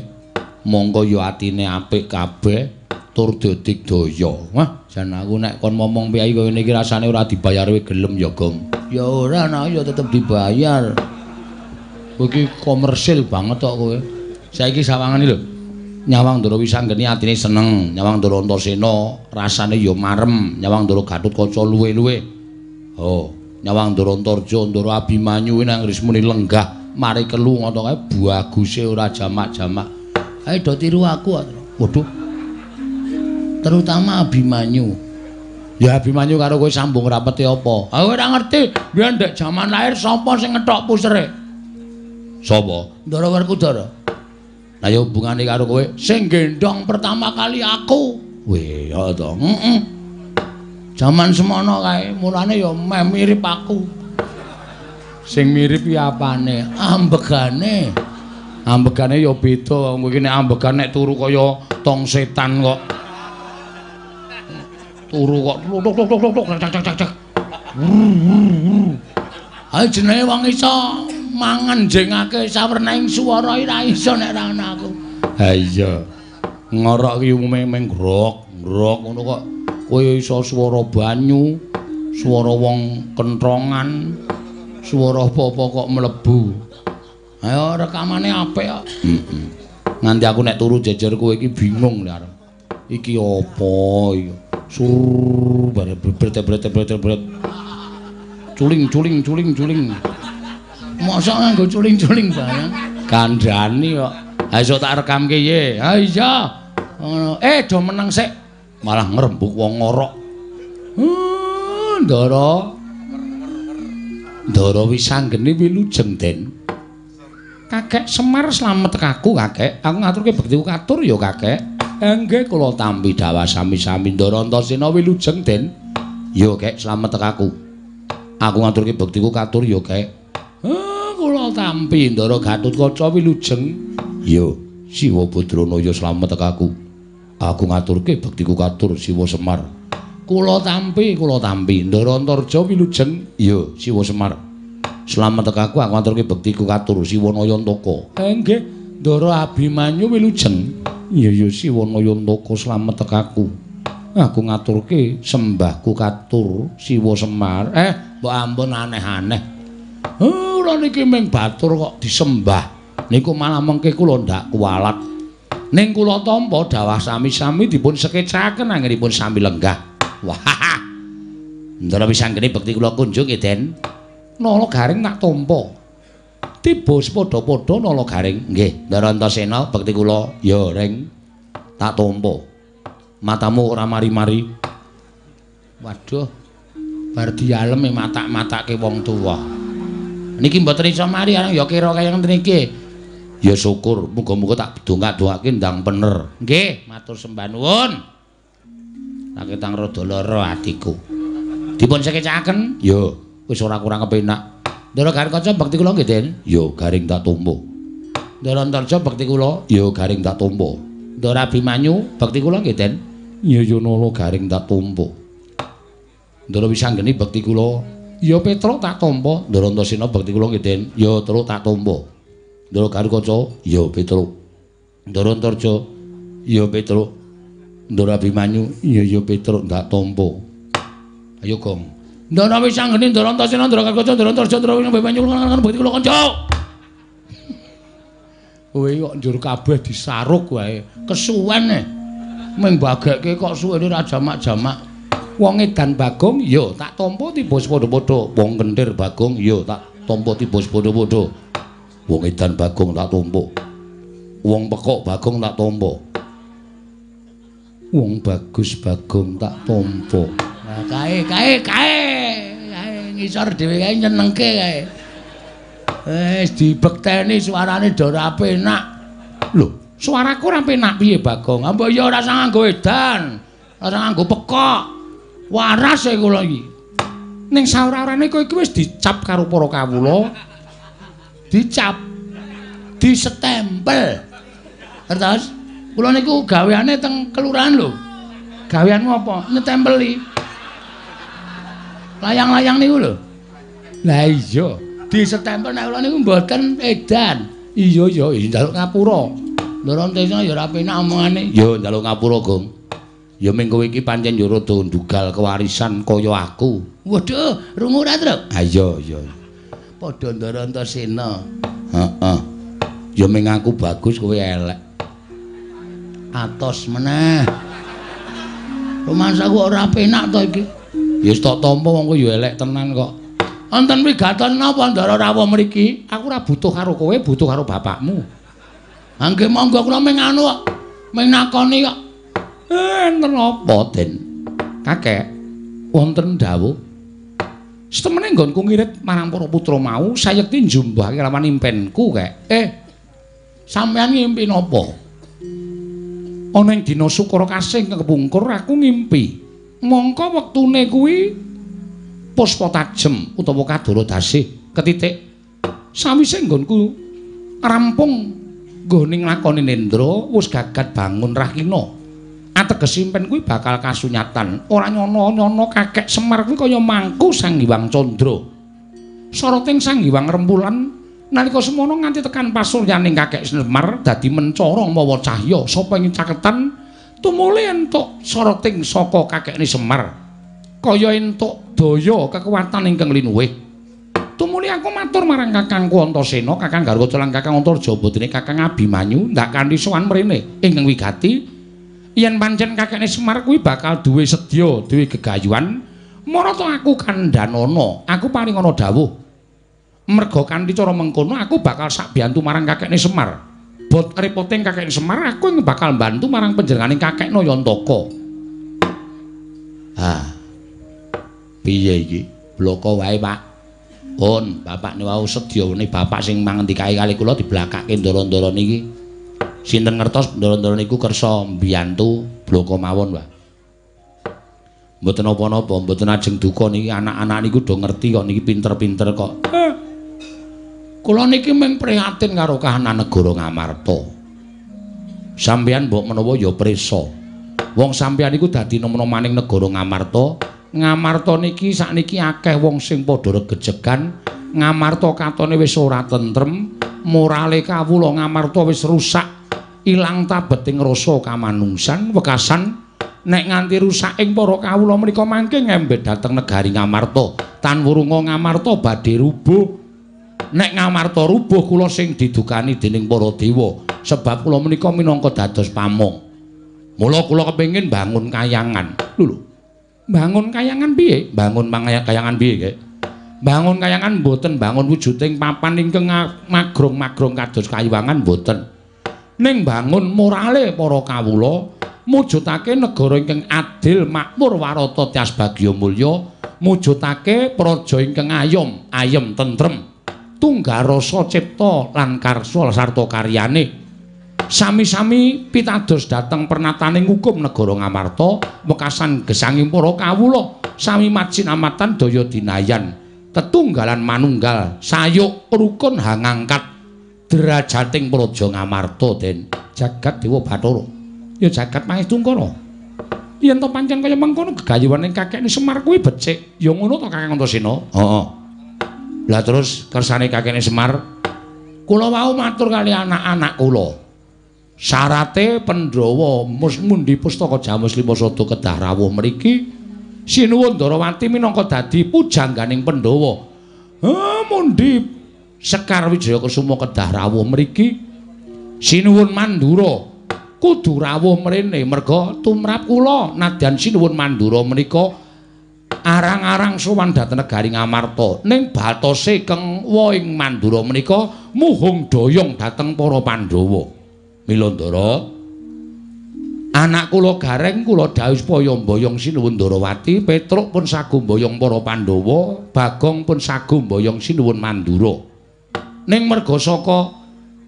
Mongko ya atine apik kabeh tur dadigdaya. Wah, jan aku nek kon momong piye kaya ngene iki rasane ora dibayar kowe gelem ya, Gong. Ya ora, nah ya tetep dibayar. Kowe iki komersil banget kok kowe. Saiki sawangane lho. Nyawang Ndara Wisanggeni atine seneng, nyawang Ndara Antasena rasane ya marem, nyawang Ndara Gatotkaca luwe-luwe. Oh, nyawang Ndara Antarja, Ndara Abimanyu nang rismune lenggah mari kelu ngono kae baguse ora jamak-jamak. Ayo do tiru aku. Waduh. Terutama Abimanyu. Ya Abimanyu karo kowe sambung rapete apa? Aku ora ngerti. Biyen ndek jaman lahir sapa sing ngethok pusere? Sapa? Ndara Werkudara. Lah ya hubungane karo kowe sing gendhong pertama kali aku. Weh, ya to. Heeh. Jaman semono kae, mulane ya meh mirip aku. Sing mirip ya apane? Ambegane. Ambegane ya beda. Wong iki nek ambegan nek turu kaya tong setan kok. Turu kok tuk tuk tuk tuk cak cak cak cak. Ayo jenenge wong iso mangan jengake sawernaing swara ora iso nek ora ana aku. Ha iya. Ngorok ki umume meng grok, grok ngono kok. Kowe iso swara banyu, swara wong kentrongan, swara apa-apa kok mlebu. Ayo rekamane apik kok. Heeh. Nganti aku nek turu jejer kowe iki bingung lho arep. Iki apa iki? Sur bare bret-bret-bret-bret. Culing culing culing culing. Mosok nganggo culing-culing barang. Kandhani kok. Ha iso tak rekamke ye. Ha iya. Ngono. Do meneng sik. Malah ngrembug wong ngorok. Ndara. Ndara Wisanggeni wilujeng, Den. Kakek Semar slamet kaku, Kakek. Aku ngaturke bektiku katur ya, Kakek. Nggih kula tampi dawah sami-sami Ndara Antasena wilujeng, Den. Ya, Kek, slamet kaku. Aku ngaturke bektiku katur ya, Kek. Kula tampi Ndara Gatotkaca wilujeng. Ya, Siwa Badranaya slamet kaku. Aku ngaturke bektiku katur Siwa Semar. Kula tampi, kula tampi Ndara Antarja wilujeng. Ya, Siwa Semar. Slamet kaku, aku ngaturke bektiku katur Siwa Nayantaka. Nggih, Ndara Abimanyu wilujeng. Ya ya Siwa Nayantaka slamet kaku. Aku ngaturke sembahku katur Siwa Semar. Mbok ampun aneh-aneh. Kula niki ming batur kok disembah. Niku malah mengke kula ndak kuwalat. Ning kula tampa dawah sami-sami dipun sekecaken anggenipun sami lenggah. Wah. Ndara Wisanggeni bekti kula kunjung nggih, Den. Nala Gareng tak tampa. Tiba padha-padha Nala Gareng. Nggih, Ndara Antasena bekti kula ya, Reng. Tak tampa. Matamu ora mari-mari. Waduh. Bar dialem matak-matake wong tuwa. Niki mboten iso mari arang ya kira kaya ngene iki. Ya syukur, muga-muga tak dongak-dongake ndang bener. Nggih, matur sembah nuwun. Raketang rada lara atiku. Dipun sekecaken? Ya, wis ora kurang kepenak. Ndara Gareng Kaca bekti kula nggih, Den. Ya, Gareng tak tampa. Ndara Antarja bekti kula? Ya, Gareng tak tampa. Ndara Abimanyu bekti kula nggih, Den. Ya ya Nala Gareng tak tampa. Ndara Wisanggeni bekti kula? Ya Petruk tak tampa. Ndara Antasena bekti kula nggih, Den. Ya Truk tak tampa. Ndara Gatotkaca? Ya Petruk. Ndara Antarja? Ya Petruk. Ndara Abimanyu? Ya ya Petruk tak tampa. Ayo Gong. Ndara Wisanggeni, Ndara Antasena, Ndara Gatotkaca, Ndara Antarja, Ndara Abimanyu bekti kula kanca. Kowe kok njur kabeh disaruk wae. Kesuwen e. Ming bagekke kok suwene ra jamak-jamak. Wong edan Bagong ya tak tampa tiba padha-padha. Wong kentir Bagong ya tak tampa tiba padha-padha. Wong edan Bagong tak tampa. Wong pekok Bagong tak tampa. Wong bagus Bagong tak tampa. Nah, kae kae kae kae ngisor dhewe kae nyenengke kae. Wis dibekteni suarane do ora penak. Lho, suaraku ora penak piye Bagong? Mbok ya ora usah nganggo edan, ora usah nganggo pekok. Waras e kula iki. Ning saora-orane kowe iki wis dicap karo para kawula. Dicap. Disetempel. Terus kula niku gaweane teng kelurahan lho. Gaweanmu apa? Nyetempeli. Layang-layang niku lho. Lah iya, disetempel nek kula niku mboten edan. Iya ya, njaluk ngapura. Lho Antasena ya ora penak omongane. Ya njaluk ngapura, Gong. Ya ming kowe iki pancen ya rada ndugal kewarisan kaya aku. Waduh, rungu ora, Truk? Ha iya, iya. Padha Ndara Antasena. Heeh. Ya ming aku bagus kowe elek. Atos meneh. Rumangsaku ora penak to iki. Ya wis tak tampa wong kowe ya elek tenan kok. Wonten wigaton napa Ndara rawuh mriki? Aku ora butuh karo kowe, butuh karo bapakmu. Ha nggih monggo kula ming anu kok. Ming nakoni kok. Enten apa, Den? Kakek, wonten dawuh. Setemene nggonku ngirit marang para putra mau, sayekti njumbahake lawan impenku, Kek. Sampeyan ngimpi napa? Ana ing dina Sukara kasing kepungkur aku ngimpi. Mongko wektune kuwi puspa tajem utawa kadara dasih ketitik. Sawise nggonku rampung nggone nglakoni nendra, wis gagat bangun rahina. Ateges impen kuwi bakal kasunyatan. Ora nyono-nyono kakek Semar kuwi kaya mangku Sang Hyang Candra. Soroting Sang Hyang Rembulan nalika semono nganti tekan pasuryaning kakek Semar dadi mencara mawa cahya sapa ing caketan tumuli entuk soroting saka kakekne Semar. Kaya entuk daya kekuatan ingkang linuwih. Tumuli aku matur marang kakangku Antasena, Kakang Garwaca lan Kakang Antarja bodene Kakang Abimanyu ndak kanthi sowan mrene ingkang wigati. Yen pancen kakekne Semar kuwi bakal duwe sedya, duwe gegayuhan, marata aku kandhanana, aku paringana dawuh. Merga kanthi cara mengkono aku bakal sakbiyantu marang kakekne Semar. Bot repoting kakekne Semar, aku ing bakal mbantu marang panjenengane kakek Nayantaka. Ha. Piye iki? Bloko wae, Pak. Pun, bapakne wau sedya wene bapak sing mangendikake kali kula diblakake ndara-ndara niki. Sinten ngertos ndara-ndara niku kersa mbiyantu bloko mawon, Pak. Mboten napa-napa, mboten ajeng duka niki anak-anak niku do ngerti kok niki pinter-pinter kok. Kula niki mung prihatin karo kahanan negara Ngamarta. Sampeyan mbok menawa ya prisa. Wong sampeyan niku dadi nom-nomaning negara Ngamarta. Ngamarta niki sakniki akeh wong sing padha regejegan. Ngamarta katone wis ora tentrem, morale kawula Ngamarta wis rusak. Ilang tabeting rasa kamanungsan wekasan nek nganti rusak ing para kawula menika mangke ngembet dhateng negari Ngamarta. Tan wurunga Ngamarta badhe rubuh. Nek Ngamarta rubuh kula sing didukani dening para dewa, sebab kula menika minangka dados pamong. Mula kula kepengin bangun kayangan. Lho lho. Bangun kayangan piye? Bangun kayangan piye, Kek? Bangun kayangan mboten bangun wujuding papan ingkang magrong-magrong kados kayuwangan mboten. Ning bangun morale para kawula, mujudake negara ingkang adil, makmur, warata, tias bagya mulya, mujudake praja ingkang ayom, ayem tentrem, tunggal rasa cipta lan karsa sarta karyane. Sami-sami pitados dhateng pernataning hukum negara Ngamarta, wekasan gesanging para kawula, sami majinamatan daya dinayan, tetunggalan manunggal, sayuk rukun hangangkat derajating praja Ngamarta, Den. Jagat Dewa Bathara. Ya jagat Mahestungkara. Yen to pancen kaya mengkono gegayuhane kakekne Semar kuwi becik, ya ngono to Kakang Antasena? Heeh. Lah terus kersane kakekne Semar, kula wau matur kali anak-anak kula. Syarate Pandhawa mundi pustaka Jamus Lima Sada kedah rawuh mriki. Sinuwun Ndarawati minangka dadi pujangganing Pandhawa. Mundi Sekar Wijaya Kusuma kedah rawuh mriki. Sinuwun Mandura kudu rawuh mrene merga tumrap kula nadyan Sinuwun Mandura menika arang-arang sowan dhateng negari Ngamarta. Ning batose keng woing Mandura menika muhung doyong dhateng para Pandhawa. Mila Ndara, Anak kula Gareng kula dhawuh supaya mboyong Sinuwun Ndarawati, Petruk pun sagu mboyong para Pandhawa, Bagong pun sagu mboyong Sinuwun Mandura. Ning merga saka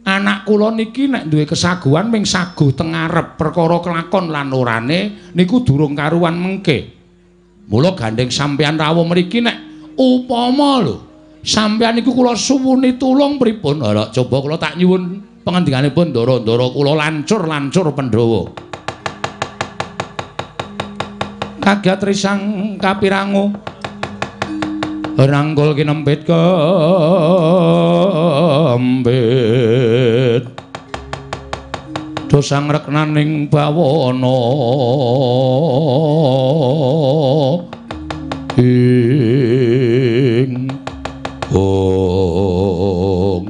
anak kula niki nek duwe kesaguhan ming saguh teng ngarep, perkara kelakon lan orane niku durung karuan mengke. Mula gandeng sampeyan rawuh mriki nek upama lho sampeyan niku kula suwuni tulung pripun? Ora coba kula tak nyuwun pangandikanipun ndara-ndara kula lancur-lancur Pandhawa. Kagiat risang kapirangu rangkul kinempit kempit dosang reknaning bawana ing hong.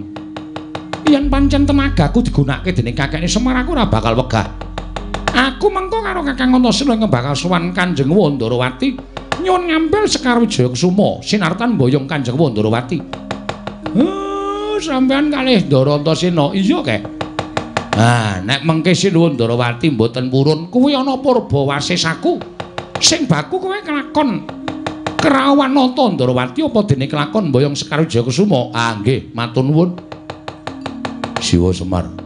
Yen pancen tenagaku digunakake dening kakekne Semar, aku ora bakal wegah. Aku mengko karo Kakang Antasena ingkang bakal sowan Kanjeng Wandarawati nyuwun ngambil Sekar Wijaya Kusuma sinartan mboyong Kanjeng Wandarawati. Sampeyan kalih Ndara Antasena. Iya kek. Ah, nek mengke Sinuwun Ndarawati mboten purun, kuwi ana purba wasesaku. Sing baku kowe kelakon kerawan nata Ndarawati apa dene kelakon mboyong Sekar Wijaya Kusuma? Ah nggih, matur nuwun. Siwa Semar.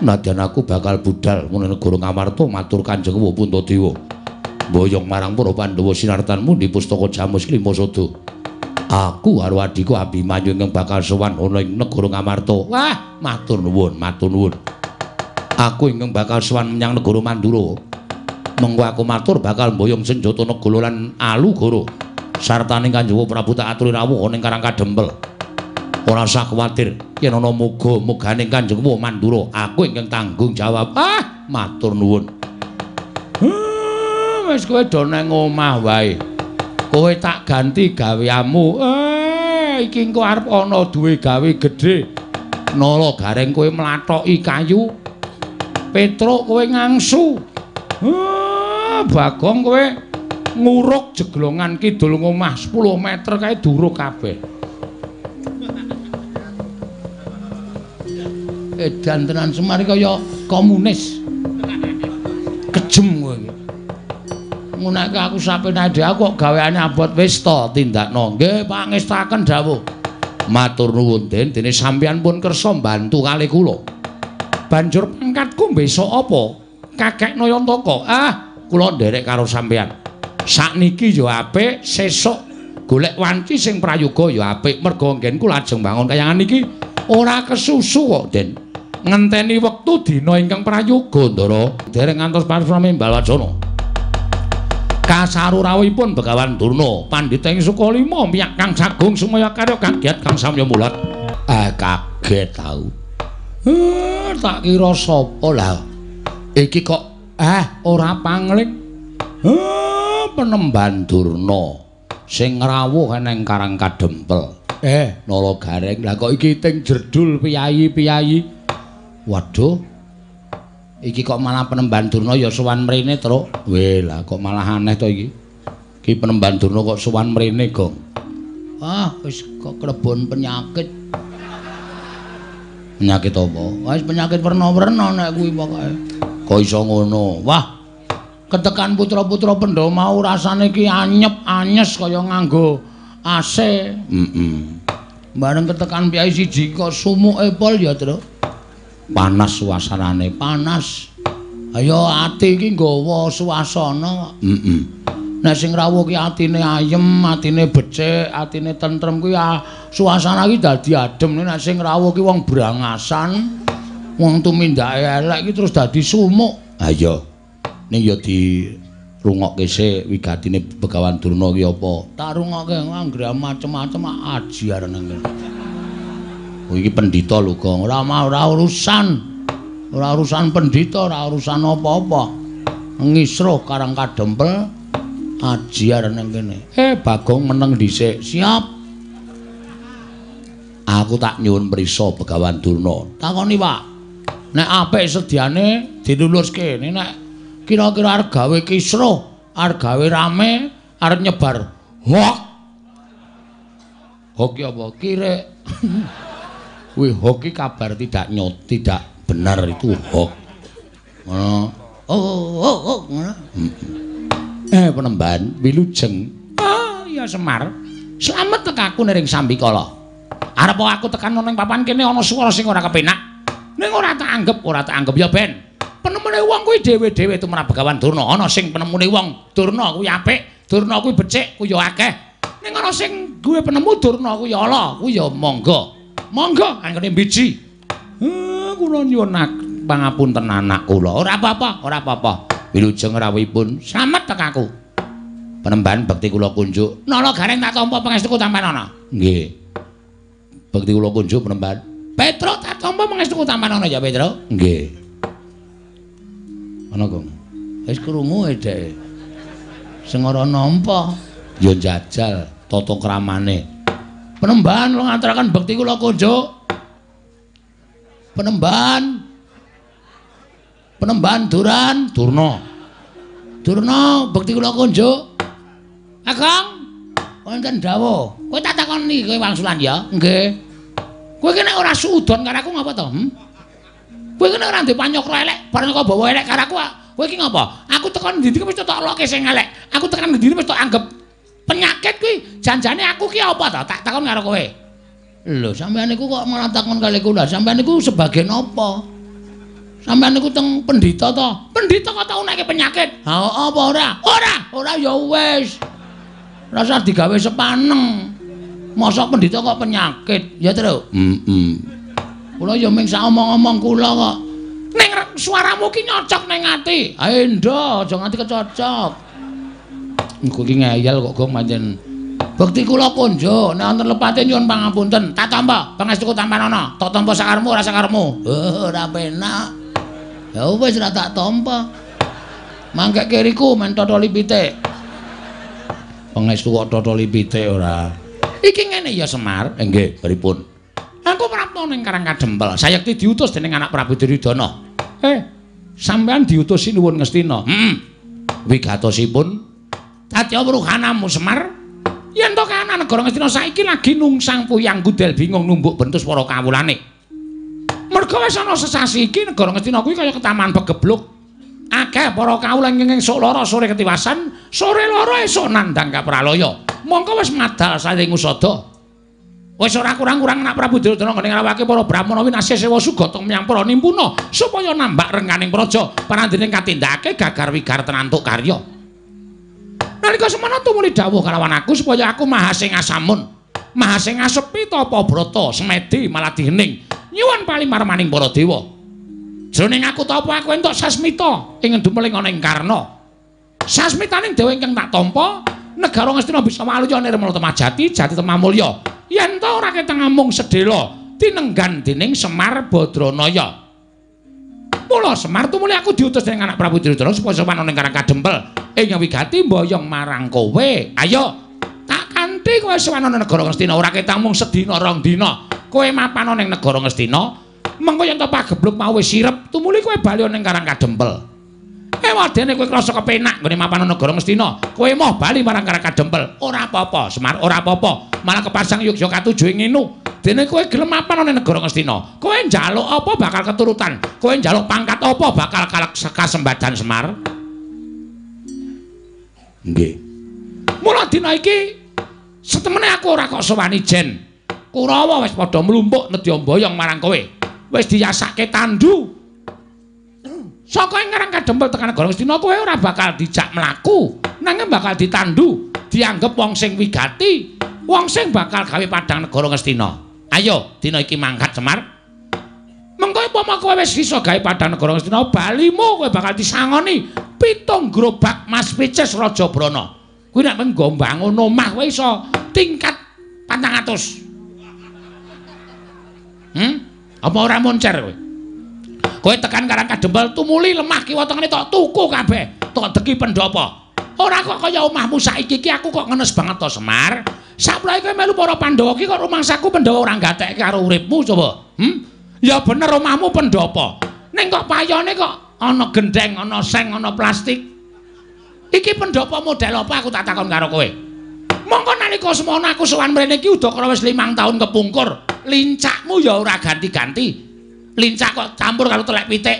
Nadyan aku bakal budal menawa negara Ngamarta matur Kanjeng Puntadewa. Mboyong marang para Pandhawa sinartan mundi pustaka Jamus Lima Sada. Aku karo adhiku Abimanyu ingkang bakal sowan ana ing negara Ngamarta. Wah, matur nuwun, matur nuwun. Aku ingkang bakal sowan menyang negara Mandura. Mengko aku matur bakal mboyong senjata Negala lan Alugoro. Sartane Kanjeng Prabu tak aturi rawuh ana ing Karang Kadempel. Ora usah kuwatir yen ana muga-mugane Kanjeng Mandura, aku ingkang tanggung jawab. Ah, matur nuwun. Wis kowe do nang omah wae. Kowe tak ganti gaweanmu. Iki engko arep ana duwe gawe gedhe. Nala Gareng kowe mlathoki kayu. Petruk kowe ngangsu. Bagong kowe nguruk jeglongan kidul ngomah 10 meter kae duruk kabeh. Edan tenan Semar kaya komunis. Kejem kowe iki. Ngunake aku sapenake dhewe aku kok gaweane abot wis to tindakno. Nggih, pangestaken dawuh. Matur nuwun Den, dene sampeyan pun kersa mbantu kalih kula. Banjur pangkatku besok apa? Kakek Nayantaka. Ah, kula nderek karo sampeyan. Sakniki ya apik, sesuk golek wanci sing prayoga ya apik. Merga nggenku lajeng bangun kayangan iki ora kesusu kok, Den. Ngenteni wektu dina ingkang prayoga, Ndara. Dereng ngantos parasrama Balwacana. Kasaru rawuhipun Begawan Durna, pandhita ing Sukalima, miyak kang sagung sumaya karya kagiat kang samya mulat. Ah, kaget tau. Tak kira sapa lah. Iki kok ora pangling. Penemban Durna sing ngrawuh nang Karang Kadempel. Nala Gareng, lah kok iki ting jerdul piyayi-piyayi. Waduh. Iki kok malah penemban Durna ya sowan mrene, Truk. Weh, lah kok malah aneh to iki. Iki penemban Durna kok sowan mrene, Gong. Ah, wis kok klebon penyakit. Penyakit apa? Wis penyakit werna-werna nek kuwi pokoke. Kok iso ngono? Wah, ketekan putra-putra Pandhawa mau rasane iki anyep-anyes kaya nganggo AC. Heeh. Bareng ketekan piyai siji kok sumuke pol ya, Truk. Panas suasanane, panas. Ayo ati iki nggawa suasana. Heeh. Nek sing rawuh ki atine ayem, atine becik, atine tentrem kuwi suasana iki dadi adem. Nek sing rawuh ki wong brangasan, wong tumindake elek iki terus dadi sumuk. Ha iya. Ning ya dirungokke sik wigatine Begawan Durna ki apa? Tak rungokke anggere macem-macem aji arene ngene. Oh, iki pendhita lho, Gong. Ora ora urusan. Ora urusan pendhita, ora urusan apa-apa. Ngisruh Karang Kadempel aji arene kene. Bagong meneng dhisik. Siap. Aku tak nyuwun prisa Begawan Durna. Takoni, Pak. Nek apik sediane diluluske. Nek kira-kira arep gawe kisruh, arep gawe rame, arep nyebar hoak. Hoki apa? Kirek. Wih, hoki kabar tidak nyot, tidak benar itu hoax. Ngono. Oh, oh, oh, ngono. Penemban wilujeng. Ah, ya Semar. Slamet tekaku niring sambikala. Arep aku tekan ana ing papan kene ana swara sing ora kepenak. Ning ora tak anggep, ora tak anggep ya ben. Penemune wong kuwi dhewe-dhewe tumrap Begawan Durna. Ana sing penemune wong Durna kuwi apik, Durna kuwi becik, kuwi ya akeh. Ning ana sing duwe penemu Durna kuwi ala, kuwi ya monggo. Monggo anggone mbiji. Kula nyuwun pangapunten anak kula. Ora apa-apa, ora apa-apa. Wilujeng rawuhipun. Slamet tekaku. Penemban bekti kula kunjuk. Nala Gareng tak tampa pangestuku tampanana. Nggih. Bekti kula kunjuk penemban. Petruk tak tampa pangestuku tampanana ya, Petruk. Nggih. Ana kok. Wis krungu e dhek. Sing ora nampa ya njajal tata kramane. Penemban kula ngaturaken bekti kula kunjuk. Penemban. Penemban Duran, Durna. Durna bekti kula kunjuk. Kakang, wonten dawuh. Kowe tak takoni kowe wangsulan ya? Nggih. Kowe iki nek ora suudon karo aku ngapa to? Kowe iki nek ora ndek panyokra elek, bareng kok bawa elek karo aku, kowe iki ngapa? Aku tekan ndi-ndi wis tak loke sing elek. Aku tekan ndi-ndi wis tak anggep penyakit kuwi. Janjane aku ki apa to? Tak takon karo kowe. Lho, sampeyan niku kok malah takon kali kula. Sampeyan niku sebagai napa? Sampeyan niku teng pendhita to? Pendhita kok tau nekke penyakit? Ha apa ora? Ora, ora ya wis. Rasa digawe sepaneng. Mosok pendhita kok penyakit, ya Truk? Heeh. Kula ya ming sak omong-omong kula kok. Ning suaramu ki nyocok ning ati. Ha endo, aja nganti kecocok. Engko iki ngeyel kok gong pancen. Bekti kula konjo, nek wonten lepate nyuwun pangapunten. Tak tampa pangestuku tampanana. Tak tampa sakarepmu ora sakarepmu. Oh, ora penak. Ya wis ora tak tampa. Mangke kiriku men totoli pitik. Pangestu kok totoli pitik ora. Iki ngene ya Semar. Nggih, pripun? Aku prapta ning Karang Kadempel. Sayekti diutus dening anak Prabu Duryudana. Sampeyan diutus sinuwun Ngastina. Heeh. Wigatosipun Satya Wruhanamu Semar. Yen to kahanan negara Ngastina saiki lagi nungsang puyang gudel bingung numbuk bentus para kawulane. Merga wis ana sesasi iki negara Ngastina kuwi kaya ketaman pegebluk. Akeh para kawula ingkang esuk lara sore ketiwasan, sore lara esuk nandhang kapralaya. Mongko wis madal saling usada. Wis ora kurang-kurang anak Prabu Duryudana nggone ngrawake para brahmana winasya sewa sugata menyang para nimpuna supaya nambak rengganing praja parandene katindakake gagar wigar tenantuk karya. Nalika semana tumuli dawuh kalawan aku supaya aku mahasing asamun, mahasing asepi tapa brata semedi maladih hening nyuwun palimarmaning para dewa. Jroning aku tapa aku entuk sasmita ing dumeling ana ing Karna. Sasmitaning dewa ingkang tak tampa, negara Ngastina bisa waluya nirmala temajati, jati temamulya. Yen ta ora ketang amung sedhela tinenggan dening Semar Badranaya. Mula Semar tumuli aku diutus dening anak Prabu Duryudana supaya sowan ana ing Karang Kadempel ing wigati mboyong marang kowe. Ayo tak kanthi kowe sowan ana negara Ngastina ora ketang mung sedina rong dina. Kowe mapan ana ing negara Ngastina. Mengko yen to pagebluk mau wis sirep, tumuli kowe bali ning Karang Kadempel. Ewadene kowe krasa kepenak nggone mapan negara Ngastina, kowe moh bali marang Karang Kadempel. Ora apa-apa, Semar, ora apa-apa. Malah kepasang yogya katuju ing nginu. Dene kowe gelem mapan ning negara Ngastina, kowe njaluk apa bakal keturutan, kowe njaluk pangkat apa bakal kasembadan Semar. Nggih. Mula dina iki setemene aku ora kok sowani jen. Kurawa wis padha mlumpuk nedya mboyong marang kowe. Wis diyasake tandu. Saka ing Karang Kadempel tekan negara Ngastina kowe ora bakal dijak mlaku, nanging bakal ditandu, dianggep wong sing wigati, wong sing bakal gawe padhang negara Ngastina. Ayo, dina iki mangkat Semar. Mengko upama kowe wis iso gawe padhang negara Ngastina, balimu kowe bakal disangoni 7 gerobak Mas Picis Raja Brana. Kuwi nek nggo mbangun omah kowe iso tingkat 400. Apa ora moncer kowe? Kowe tekan Karang Kadempel tumuli lemah kiwa tengene tok tuku kabeh, tok deki pendhapa. Ora kok kaya omahmu saiki iki aku kok ngenes banget to Semar. Saplae kowe melu para Pandhawa iki kok rumangsaku Pandhawa ora gatekke karo uripmu coba. Ya bener omahmu pendhapa. Ning kok payone kok ana gendeng, ana seng, ana plastik. Iki pendhapa model apa aku tak takon karo kowe. Mongko nalika semono aku sowan mrene iki udakara wis 5 tahun kepungkur. Lincakmu ya ora ganti-ganti. Lincak kok campur karo telek pitik.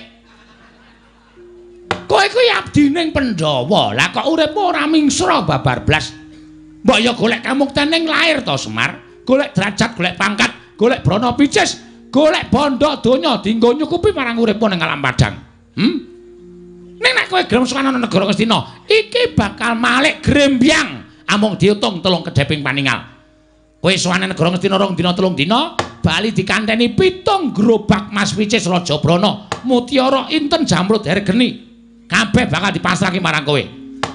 Kowe Kowe kuwi abdining Pandhawa. Lah kok uripmu ora mingsra babar blas. Mbok ya golek kamukten ning lair to, Semar. Golek derajat, golek pangkat, golek brana picis, golek bondo donya dienggo nyukupi marang uripmu ning alam padang. Ning nek kowe gelem sowan ana negara Ngastina, iki bakal malik grembyang amung diutung telung kedheping paningal. Kowe sowan negara Ngastina 2 dina 3 dina, bali dikanteni 7 gerobak mas picis Raja Brana, mutiara inten jamrud hergeni. Kabeh bakal dipasrahke marang kowe.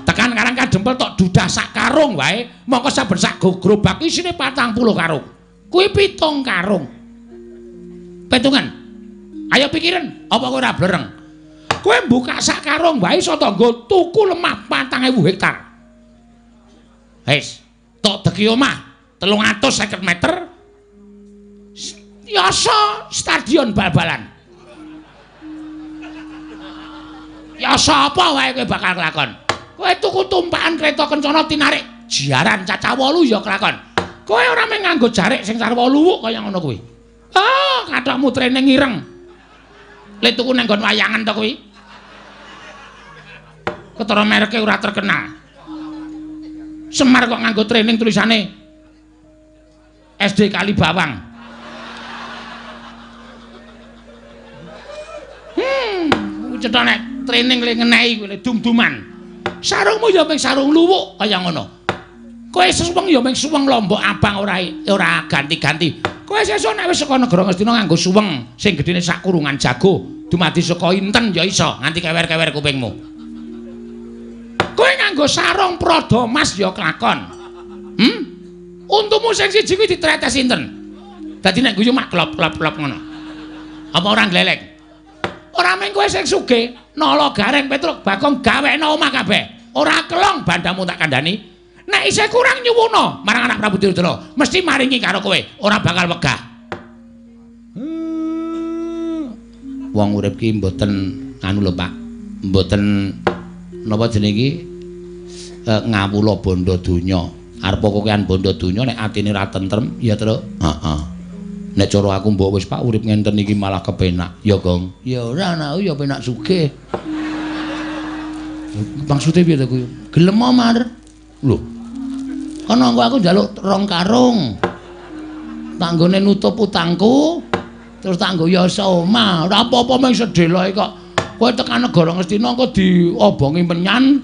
Tekan Karang Kadempel tok dudah sak karung wae, mongko saben sak gerobak isine 40 karung. Kuwi 7 karung. Petungan. Ayo pikiran, apa kowe ora blereng? Kowe mbuka sak karung wae iso nggo tuku lemah 4.000 hektar. Wis, tok deki omah 350 meter. Yasa stadion bal-balan. Yasa apa wae kowe bakal kelakon? Kowe tuku tumpakan kereta kencana tinarik jaran cacah 8 ya kelakon. Kowe ora mung nganggo jarik sing sarwa luwuk kaya ngono kuwi. Ah, kathokmu training ireng. Le tuku nang nggon wayangan to kuwi. Ketara mereke ora terkenal. Semar kok nganggo training tulisane SD Kalibawang. Cetha nek training le ngenehi kuwi dum-duman. Sarungmu ya mung sarung luwuk kaya ngono. Kowe suweng ya mung suweng lombok abang ora ganti-ganti. Kowe sesuk nek wis saka negara Ngastina nganggo suweng sing gedene sak kurungan jago, dumadi saka inten ya iso nganti kewer-kewer kupingmu. Kowe nganggo sarung prada mas ya kelakon. Untumu sing siji kuwi ditretes inten. Dadi nek guyu mak klop-klop-klop ngono. Apa ora gleleng? Ora mung kowe sing sugih, Nala Gareng Petruk Bagong gawekno omah kabeh. Ora kelong bandamu tak kandhani. Nek isih kurang nyuwuna marang anak Prabu Duryudana, mesti maringi karo kowe, ora bakal wegah. Wong urip ki mboten anu lho, Pak. Mboten napa jenenge iki ngawula bondo donya. Arep kokean bondo donya nek atine ora tentrem, ya, Truk. Heeh. Nek cara aku mbok wis Pak urip ngenten iki malah kepenak. Ya, Gong. Ya ora anakku ya penak sugih. Maksude piye to kuwi? Gelem Mar. Lho. Kono engko aku njaluk 2 karung. Tanggone nutup utangku, terus tak nggo yasa omah. Ora apa-apa mung sedeloke kok. Kowe tekan negara Ngastina engko diobongi menyan,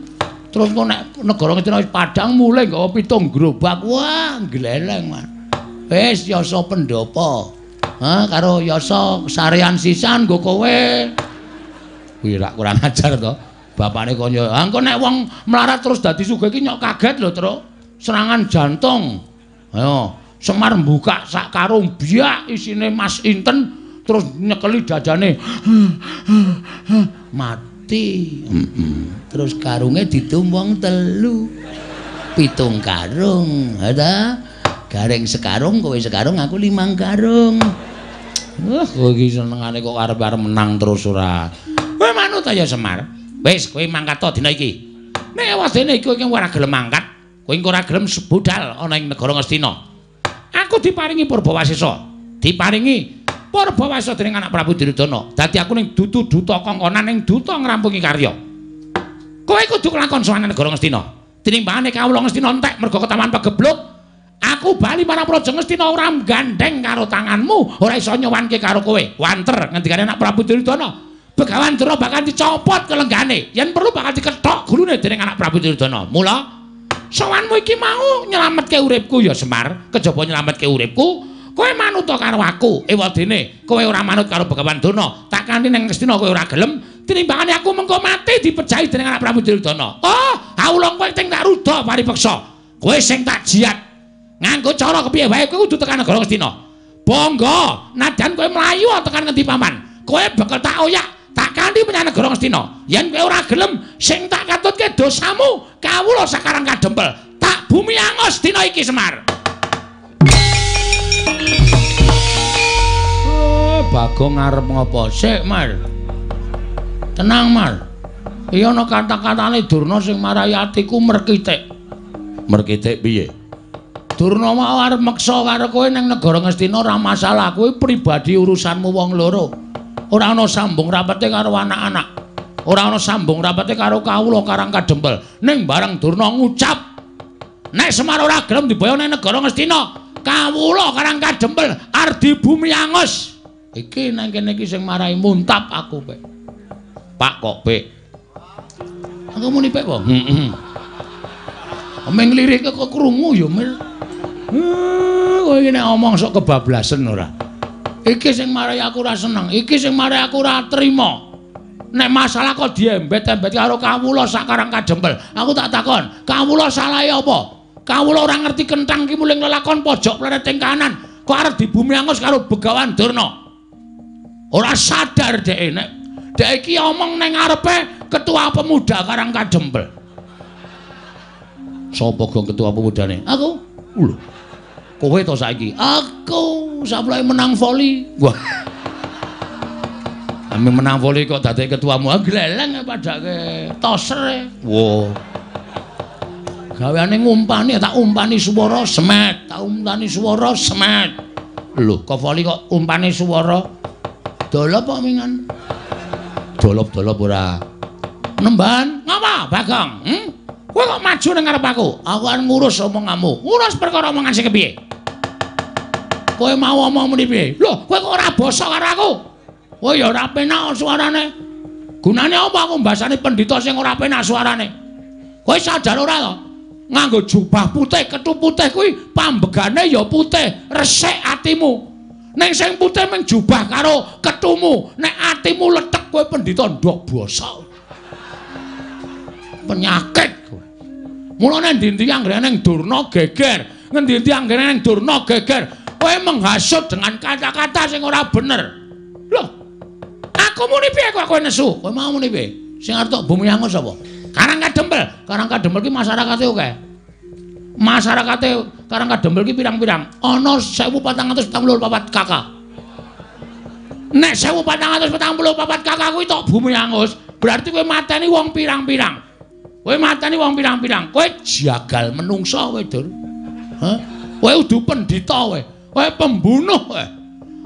terus engko nek negara Ngastina wis padhang mulih nggawa 7 gerobak. Wah, gleleng, Mas. Wis yasa pendopo. Ha karo yasa sarean sisan nggo kowe. Kuwi rak kurang ajar to. Bapane kaya, "Ah engko nek wong melarat terus dadi sugih iki nyok kaget lho, Truk. Serangan jantung." Ayo, Semar mbuka sak karung biak isine mas inten terus nyekeli dadane. Mati. Terus karunge didum wong 3. 7 karung. Ha ta? Gareng sekarung, kowe sekarung, aku 5 karung. Wah, kowe iki senengane kok arep-arep menang terus ora. Kowe manut ya Semar. Wis, kowe mangkat to dina iki. Nek wadene iki kowe ora gelem mangkat, kowe engko ora gelem budal ana ing negara Ngastina. Aku diparingi Purbawasesa. Diparingi Purbawasesa dening anak Prabu Duryudana. Dadi aku ning dudu duta kongkonan ning duta ngrampungi karya. Kowe kudu kelakon sowan negara Ngastina. Tinimbangane kawula Ngastina entek mergo ketawan pegebluk. Aku bali marang Praja Ngastina ora gandeng karo tanganmu, ora iso nyowanke karo kowe. Wanter ngendikane anak Prabu Duryudana. Begawan Durna bakal dicopot kelenggane, yen perlu bakal dikethok gulune dening anak Prabu Duryudana. Mula sowanmu iki mau nyelametke uripku ya Semar, kejaba nyelametke uripku, kowe manut karo aku. Ewadene kowe ora manut karo Begawan Durna, tak kanthi ning Ngastina kowe ora gelem, tinimbangane aku mengko mati dipejahi dening anak Prabu Duryudana. Oh, awula kowe sing tak ruda paripeksa. Kowe sing tak jiat. Nganggo cara kepiye wae kowe kudu tekan negara Ngastina. Bangga, nadyan kowe mlayu tekan ngendi paman. Kowe bakal tak oyak, tak kanthi menyang negara Ngastina. Yen kowe ora gelem, sing tak katutke dosamu kawula sakarang kadempel. Tak bumi angos dina iki Semar. Oh, Bagong arep ngopo? Sik, Mar. Tenang, Mar. Iya ana kata-katane Durna sing marai atiku merkitik. Merkitik piye? Durna mau arep meksa karo kowe ning negara Ngastina ora masalah, kowe pribadi urusanmu wong loro. Ora ana sambung rapete karo anak-anak. Ora ana sambung rapete karo kawula Karang Kadempel. Ning bareng Durna ngucap nek Semar ora gelem diboyong ning negara Ngastina, kawula Karang Kadempel arep dibumi angus. Iki nang kene iki sing marai muntap aku, Pek. Pak kok, Pek? Aku muni Pek apa? Heeh. Meng lirike kok krungu ya, Mir. Kowe iki nek omong sok kebablasen ora. Iki sing marai aku ora seneng, iki sing marai aku ora trima. Nek masalah kok diembet-embet karo kawula sak Karang Kadempel. Aku tak takon, kawula salahe apa? Kawula ora ngerti kenthang ki muling lelakon pojok plereting kanan, kok arep dibumi angus karo Begawan Durna. Ora sadar dhek nek dhek iki omong ning ngarepe ketua pemuda Karang Kadempel. Sapa gong ketua pemudane? Aku. Lho. Kowe to saiki? Aku saplake menang voli. Wah. Ame menang voli kok dadi ketuamu. Gleleng padake toser. Wah. Gaweane ngumpani, tak umpani swara semet, tak umpani swara semet. Lho, kok voli kok umpani swara? Dolop kok mingan. Dolop-dolop ora. Nemban, ngapa, Bagong? Kowe kok maju ning ngarep aku? Aku arep ngurus omonganmu. Ngurus perkara omongan sing kepiye? Kowe mau omong muni piye? Lho, kowe kok ora basa karo aku? Kowe ya ora penak suarane. Gunane apa aku mbasani pendhita sing ora penak suarane? Kowe sadar ora to? Nganggo jubah putih, kethu putih kuwi pambegane ya putih, resik atimu. Ning sing putih mung jubah karo kethumu. Nek atimu lethek kowe pendhita ndok basa. Penyakit kowe. Mulane endi-endi anggere ning Durna geger, ngendi-endi anggere ning Durna geger, kowe menghasut dengan kata-kata sing ora bener. Loh, aku muni piye kok kowe nesu? Kowe mau muni piye? Sing arep tok bumi angus sapa? Karang Kadempel. Karang Kadempel ki masyarakate akeh. Masyarakate Karang Kadempel ki pirang-pirang. Ana 1444 KK. Nek 1444 KK kuwi tok bumi angus, berarti kowe mateni wong pirang-pirang. Kowe mateni wong pirang-pirang. Kowe jagal menungsa kowe, Dur. Hah? Kowe udu pendhita kowe. Kowe pembunuh kowe.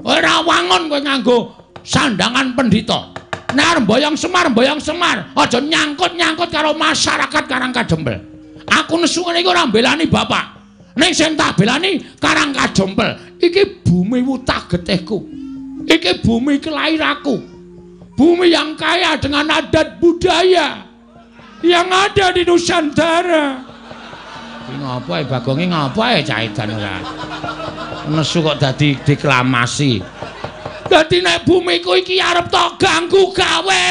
Kowe ora wangun kowe nganggo sandangan pendhita. Nek arep mboyong Semar, mboyong Semar, aja nyangkut-nyangkut karo masyarakat Karang Kadempel. Aku nesu ngene iki ora mbelani bapak. Ning sing tak belani Karang Kadempel. Iki bumi wutah getihku. Iki bumi kelahiranku. Bumi yang kaya dengan adat budaya yang ada di Nusantara. Iki ngopo ae Bagonge ngopo ae cah edan ora. Nesu kok dadi deklamasi. Dadi nek bumiku iki arep tok ganggu gawe,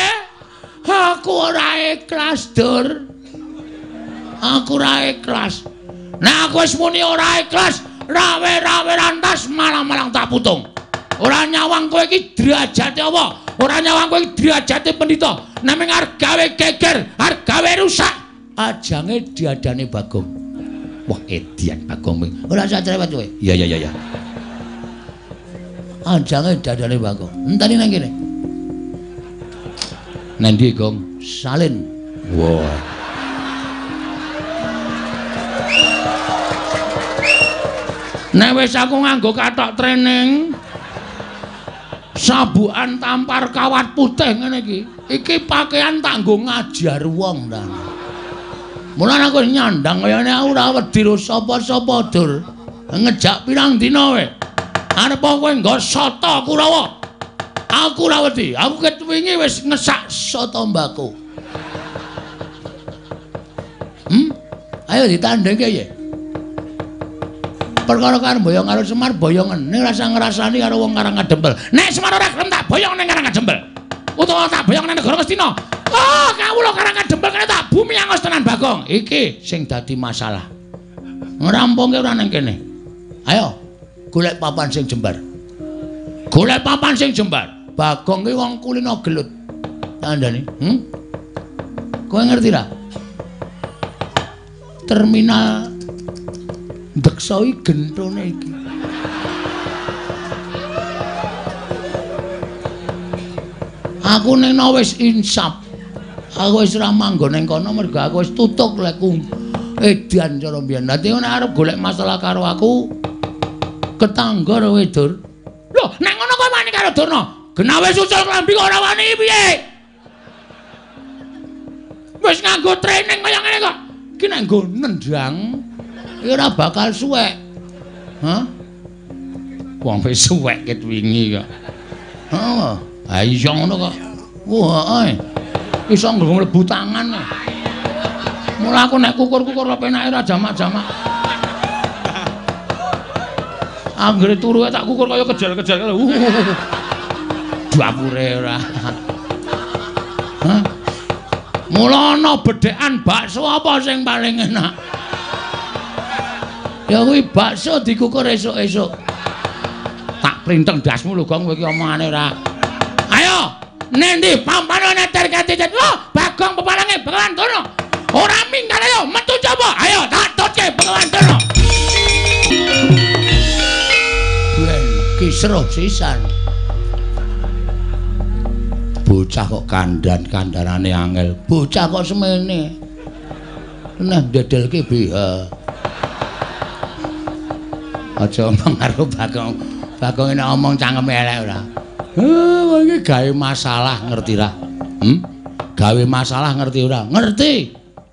aku ora ikhlas, Dur. Aku ora ikhlas. Nek aku wis muni ora ikhlas, rawe-rawe rantas malang-malang tak putung. Ora nyawang kowe iki derajate apa? Ora nyawang kowe iki derajate pendhita. Nek mung arep gawe geger, arep gawe rusak, ajange diadane Bagong. Wah, edian Bagong. Ora usah cerewet kowe. Iya iya iya. Ajange dadane Bagong. Enteni nang kene. Nang ndi, Gong? Salin. Wah. Nek wis aku nganggo kathok training, sabukan tampar kawat putih ngene iki. Iki pakaian tak nggo ngajar wong ta. Mulane aku nyandang kayane aku ora wedi ro sapa-sapa, Dur. Ngejak pirang dina kowe. Arep kowe nggo soto Kurawa. Aku ora wedi. Aku ket wingi wis ngesak soto mbako. Ayo ditandhengke ya. Perkara karo boyong karo Semar boyongen. Ning rasa ngrasani karo wong Karang Kadempel. Nek Semar ora gelem tak boyong ning Karang Kadempel. Utawa tak boyong ning negara Ngastina. Oh, kawula Karang Kadempel kene tak bumi angus tenan Bagong. Iki sing dadi masalah. Ngrampungke ora ning kene. Ayo golek papan sing jembar. Golek papan sing jembar. Bagong ki wong kulino gelut. Tandane, Kowe ngerti ra? Terminal Deksa iki gentone iki. Aku ning wis insaf. Aku wis ora manggon ning kono mergo aku wis tutuk lekku edan cara mbiyen. Dadi nek arep golek masalah karo aku ketangga kowe, Dur. Lho, nek ngono kowe wani karo Durna. Genah wis ucul klambi kok ora wani piye? Wis nganggo training kaya ngene kok. Iki nek nggo nendang iki ora bakal suwek. Hah? Wong wis suwek ket wingi kok. Heeh. Ha iya ngono kok. Wah, heeh. Iso nggo mlebu tangan. Mula aku nek kukur-kukur penake ora jamak-jamak. Anggere turu tak kukur kaya kejal-kejal. Dapure ora. Hah? Mula ana bedhekan bakso apa sing paling enak? Ya kuwi bakso dikukur esuk-esuk. Tak printeng ndasmu lho, Gong, kowe iki omongane ora. Ayo, nendi pampane neter katitet. Wah, Bagong pepalange Begawan Durna. Ora minggat ayo metu coba. Ayo tak tutke Begawan Durna. Ben kisruh sisan. Bocah kok kandhan-kandhanane angel. Bocah kok semene. Nah ndedelke BH. Aja omong karo Bagong. Bagong nek omong cangkeme elek ora. Heh, iki gawe masalah ngerti ra? Gawe masalah ngerti ora? Ngerti.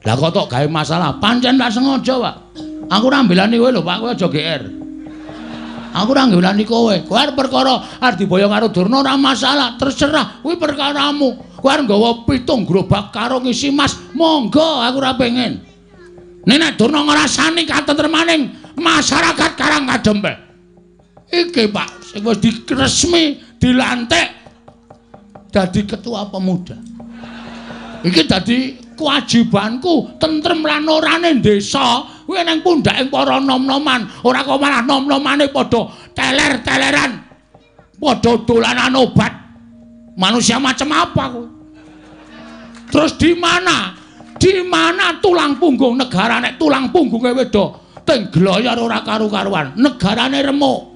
Lah kok tok gawe masalah? Pancen tak sengaja, Pak. Aku ora mbelani kowe lho, Pak. Kowe aja GR. Aku ora ngelani kowe. Kowe arep perkara arep diboyong karo Durna ora masalah, terserah. Kuwi perkaramu. Kowe arep nggawa 7 gerobak karo ngisi mas, monggo, aku ora pengen. Nek Durna ngrasani katentremaning masyarakat Karang Kadempel. Iki, Pak, sing wis diresmi dilantik dadi ketua pemuda. Iki dadi kewajibanku tentrem lan orane desa. Kuwi nang pundhake para nom-noman, ora kok malah nom-nomane padha teler-teleran, padha dolanan obat. Manusia macam apa kowe? Terus di mana? Di mana tulang punggung negara nek tulang punggunge wedo teng gloyor ora karu-karuan, negarane remuk.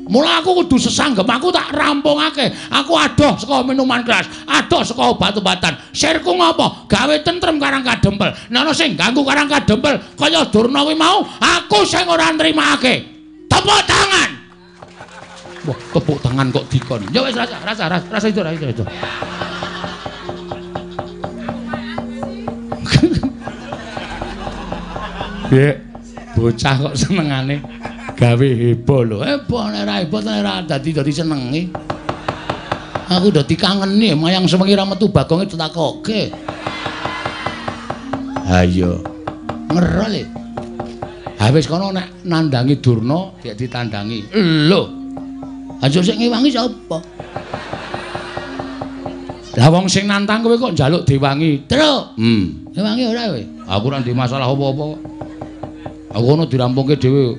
Mula aku kudu sesanggem, aku tak rampungake. Aku adoh saka minuman keras, adoh saka obat-obatan. Sirku ngopo? Gawe tentrem Karang Kadempel. Nek ana sing ganggu Karang Kadempel kaya Durna kuwi mau, aku sing ora nrimake. Tepuk tangan. Wah, tepuk tangan kok dikon. Ya wis rasa, rasa, rasa itu, rasa itu. Piye? Bocah kok senengane gawe heboh lho. Heboh nek ora heboh nek ora dadi dadi senenge. Aku dadi kangeni mayang sewengi ra metu Bagonge ditakoke. Ha iya. Ngerol e. Ha wis kono nek nandangi Durna dik ditandangi. Lho. Aja sing ngewangi sapa? Lah wong sing nantang kowe kok njaluk diwangi. Truk. Ngewangi ora kowe? Aku ora ndek masalah apa-apa kok. Aku ono dirampungke dhewe.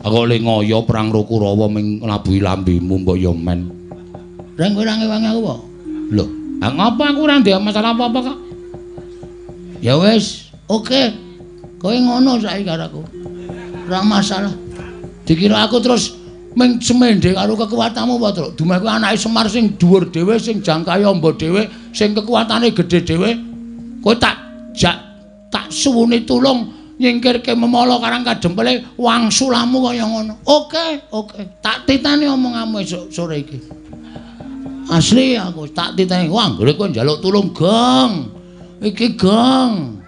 Aku le ngoyo perang karo Kurawa ming nglabuhi lambemu mbok ya men. Reng kowe ora ngewangi aku apa? Lho, ha ngopo aku ora ndek masalah apa-apa kok. Ya wis, oke. Kowe ngono saiki karo aku. Ora masalah. Dikira aku terus ming semende karo kekuatanmu apa, Truk? Dumeh kuwi anake Semar sing dhuwur dhewe, sing jangkahe amba dhewe, sing kekuatane gedhe dhewe. Kowe tak jak tak suwuni tulung nyingkirke memala Karang Kadempele wangsulamu kaya ngono. Oke, oke. Tak titani omonganmu esuk sore iki. Asli aku tak titani. Wah, anggere kowe njaluk tulung, Gong. Iki Gong.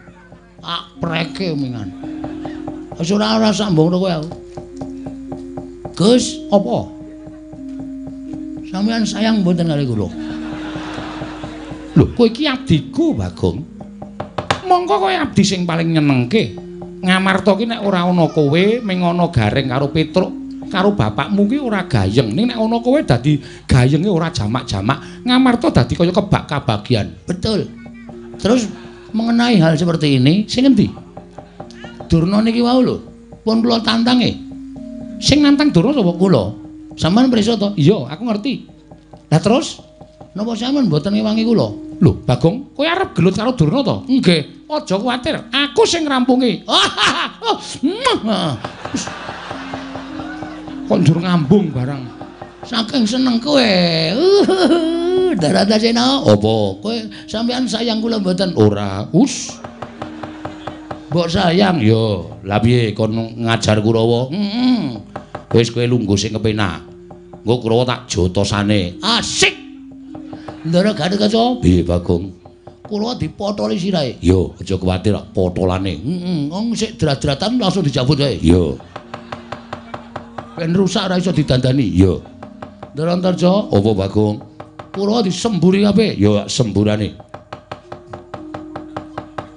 Tak preke mingan. Wis ora sambung kowe aku. Gus, apa? Sampeyan sayang mboten kali kula. Lho, kowe iki abdiku, Bagong. Mongko kowe abdi sing paling nyenengke. Ngamarta ki nek ora ana kowe, ming ana Gareng karo Petruk karo bapakmu ki ora gayeng. Ning nek ana kowe dadi gayenge ora jamak-jamak. Ngamarta dadi kaya kebak kabagian. Betul. Terus mengenai hal seperti ini, sing endi? Durna niki wau lho, pun kula tantange. Sing nantang Durna sapa? Kula. Sampeyan pirsa to? Iya, aku ngerti. Lah terus napa sampeyan mboten ngewangi kula? Lho, Bagong, kowe arep gelut karo Durna to? Nggih. Aja kuwatir, aku sing ngrampungi. Kok njur ngambung barang. Saking seneng kowe. Daratasena. Apa? Kowe sampeyan sayang kula mboten? Ora. Us. Mbok sayang ya. Lah piye kon ngajar Kurawa? Heeh. Wis kowe lungguh sing kepenak. Engko Kurawa tak jotosane. Asik. Ndara Gatotkaca. Piye Bagong? Kula dipotoli sirahe. Yo, aja kuwatir potolane. Heeh, wong sik drat-dratan langsung dijabut wae. Yo. Ben rusak ora iso didandani. Yo. Ndara Antarja, apa Bagong? Kula disemburi kabeh. Yo semburane.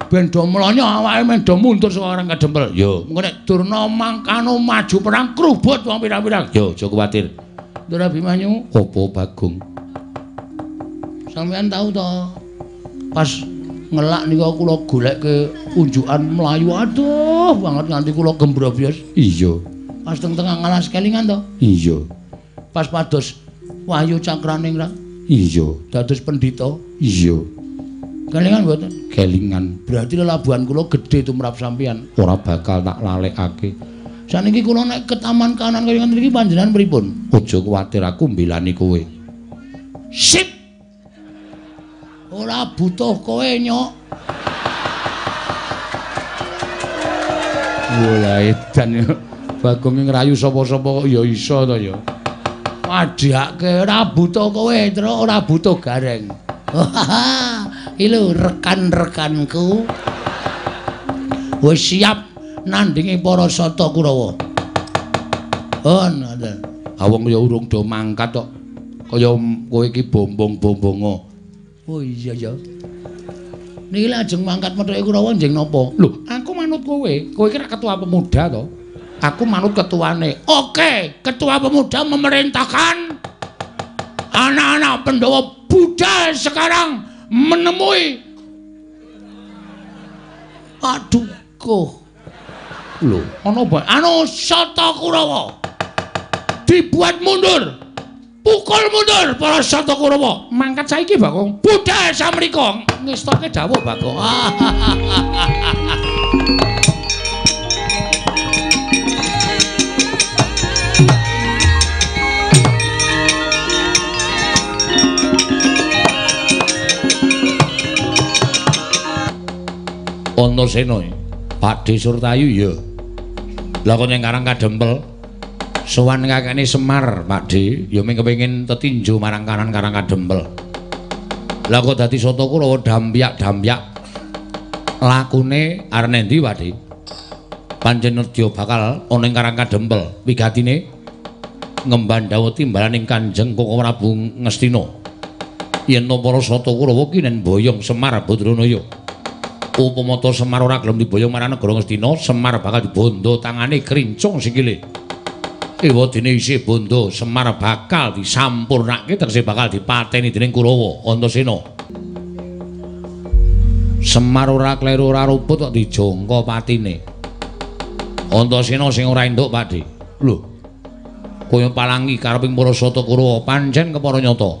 Ben do mlonyo awake men do mundur saka Karang Kadempel. Yo, engko nek Durna mangkano maju perang krubut wong pirang-pirang. Yo, aja kuwatir. Ndara Abimanyu, apa Bagong? Sampeyan tau to? Pas ngelak nika kula golekke unjukan mlayu aduh banget nganti kula gembrobyos. Iya. Pas teng tengah ngalas kelingan to? Iya. Pas pados Wahyu Cakraningrat? Iya. Dados pendhita? Iya. Kelingan mboten? Kelingan. Berarti lelabuhan kula gedhe tumrap sampeyan. Ora bakal tak lalekake. Saniki kula nek ke taman kanan kaya ngene iki panjenengan pripun? Aja kuwatir aku mbelani kowe. Sip. Ora butuh kowe nyok. Walah edan Bagong ngrayu sapa-sapa kok ya iso to ya. Padhake ora butuh kowe, Truk, ora butuh Gareng. Iki lho rekan-rekanku. Wis siap nandingi para Sata Kurawa. Oh, ngoten. Ha wong ya urung do mangkat kok. Kaya kowe iki bombong-bombongo. Oh iya ya. Niki lajeng mangkat methuke Kurawa njeng napa? Lho, aku manut kowe. Kowe iki ra ketua pemuda to? Aku manut ketuane. Oke, ketua pemuda memerintahkan anak-anak Pandhawa budal sekarang menemui. Aduh, koh. Lho, ana apa? Anu Sata Kurawa. Dibuat mundur. Pukul mundur para Sata Kurawa. Mangkat saiki, Bagong. Budal samrika. Ngestoke dawuh, Bagong. Antasena, Pakde Surtayu ya. Lah kok ning Karang Kadempel sowan kakekne Semar, Pakde, ya mung kepengin tetinju marang kanan Karang Kadempel. Lah kok dadi Sata Kurawa dampyak-dampyak lakune arep endi, Pakde? Pancen nedya bakal ana ing Karang Kadempel, wigatine ngemban dawuh timbalaning Kanjeng Koko Prabu Ngastina. Yen to para Sata Kurawa ki nen boyong Semar Badranaya. Upama ta Semar ora gelem diboyong marang negara Ngastina, Semar bakal dibondo tangane krincung sikile. Ewadene isih bondo, Semar bakal disampurnake tegese bakal dipateni dening Kurawa Antasena. Semar ora kleru ora ruput kok dijangka patine. Antasena sing ora enduk, Pakde. Lho. Kaya palangi kareping para Sata Kurawa pancen kepara nyata.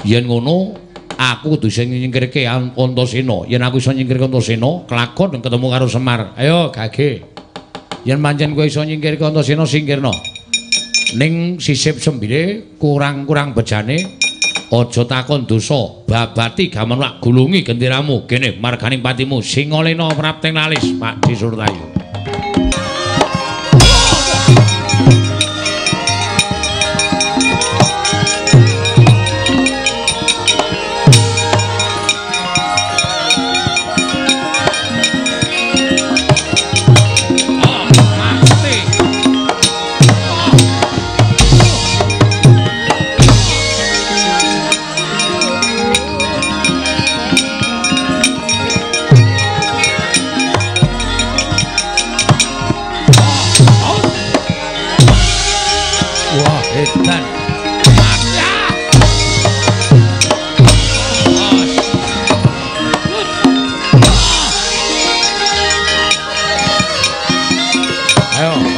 Yen ngono aku kudu sing nyingkirke Antasena. Yen aku iso nyingkirke Antasena, kelakon ketemu karo Semar. Ayo gage. Yen pancen kowe iso nyingkirke Antasena, singkirna. Ning sisip sembile kurang-kurang bejane aja takon dosa. Babati gaman lak gulungi genderamu kene marganing patimu Singalena prapting lalis Pakde Surtayu.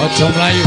Aja mlayu.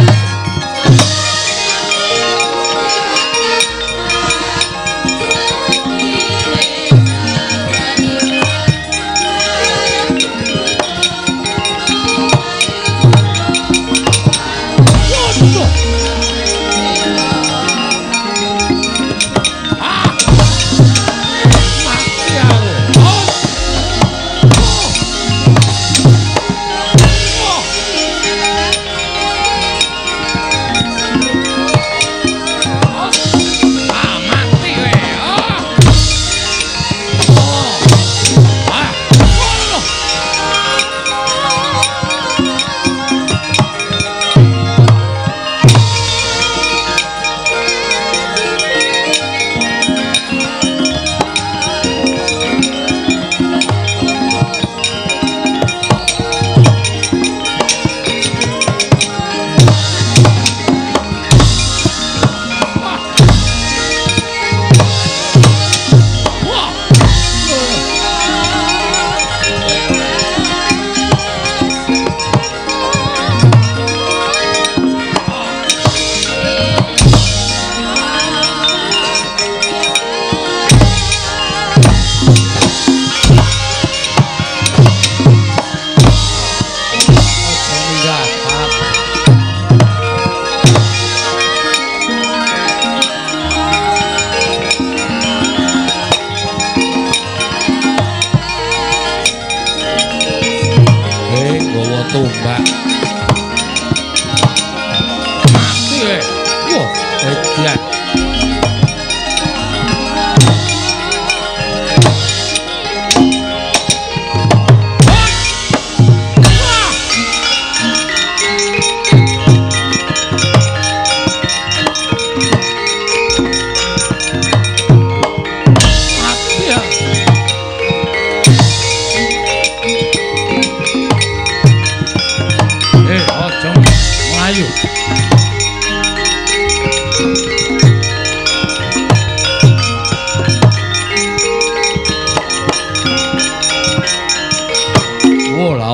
Tembak. Mati kowe. Wah, edan.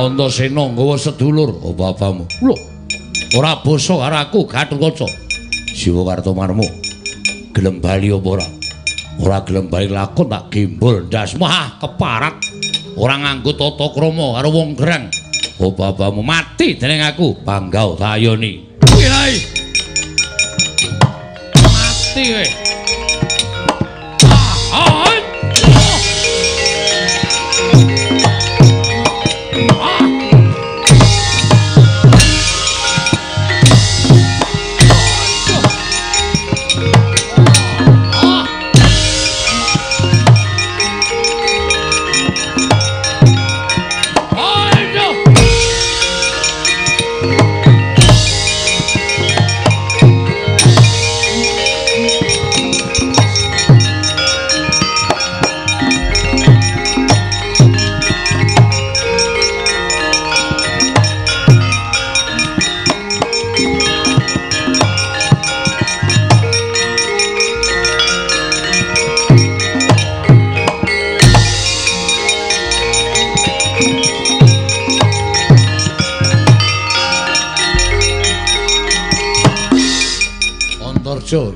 Antasena nggawa sedulur apa-apamu. Lho, ora basa karo aku Gathotkaca. Siwa Kartomarma. Gelem bali apa ora? Ora gelem bali lakon tak gembol ndasmu. Ah, keparat. Ora nganggo tata krama karo wong gerang. Apa-apamu mati dening aku. Panggau tayoni. Kuwi. Mati kowe.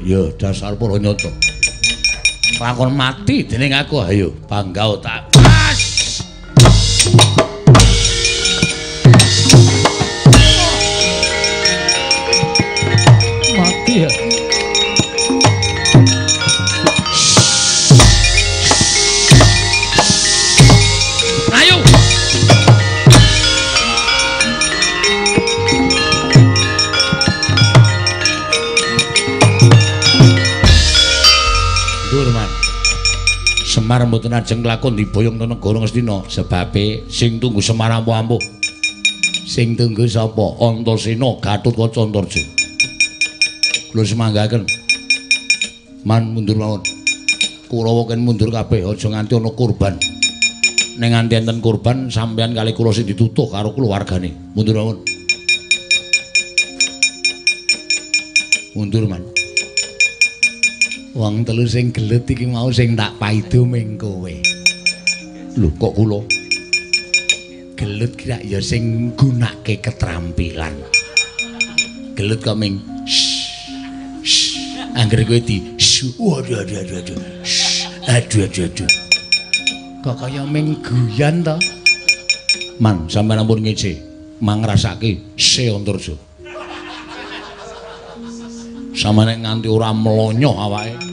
Ya dasar para nyata. Lakon mati dening aku, ayo panggau tak. Pas. Mati ya. Ayo. Semar mboten ajeng lakon diboyong teng negara Ngastina sebabe sing tunggu Semar ampuh-ampuh. Sing tunggu sapa? Antasena Gathotkaca Antarja. Kula semanggaken. Man mundur mawon. Kurawa ken mundur kabeh aja nganti ana kurban. Nek nganti enten kurban sampeyan kali kula sing ditutuh karo keluargane. Mundur mawon. Mundur man. Wong telu sing gelut iki mau sing tak paido ming kowe. Lho kok kula? Gelut ki rak ya sing nggunake ketrampilan. Gelut kok ming angger kowe di waduh aduh aduh aduh. Aduh aduh aduh. Kok kaya ming guyan to? Man, sampeyan ampun ngece. Mangrasake se Antarja. Sama nek nganti ora mlonyoh awake.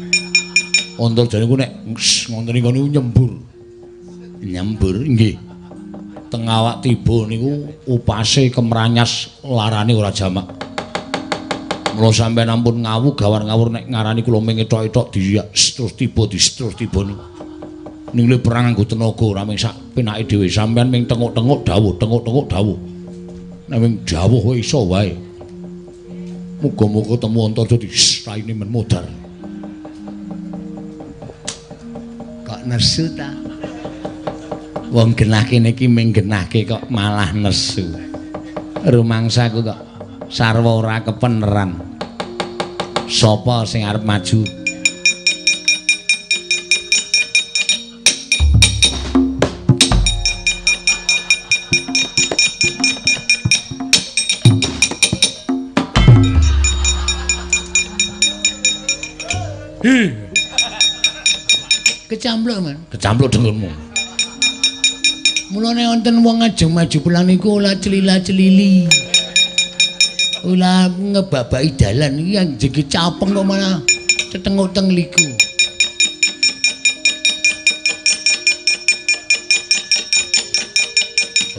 Antarja niku nek ngoten niku nyembur. Nyembur nggih. Teng awak tiba niku upase kemranyas larane ora jamak. Mula sampeyan ampun ngawu gawar ngawur nek ngarani kula ming etok-etok di terus tiba di terus tiba niku. Ning le perang nganggo tenaga ora ming sak penake dhewe sampeyan ming tenguk-tenguk dawuh, tenguk-tenguk dawuh. Nek ming dawuh iso wae. Muga-muga temu Antarja di raine men modar. Kok nesu ta? Wong genah kene iki ming genahke kok malah nesu. Rumangsaku kok sarwa ora kepeneran. Sapa sing arep maju? Kecampluk, Man. Kecampluk dengkulmu. Mulane wonten wong ajeng maju pulang niku ora celila-celili. Ora ngebabaki dalan iki anjing capeng kok malah cetenguk teng liku.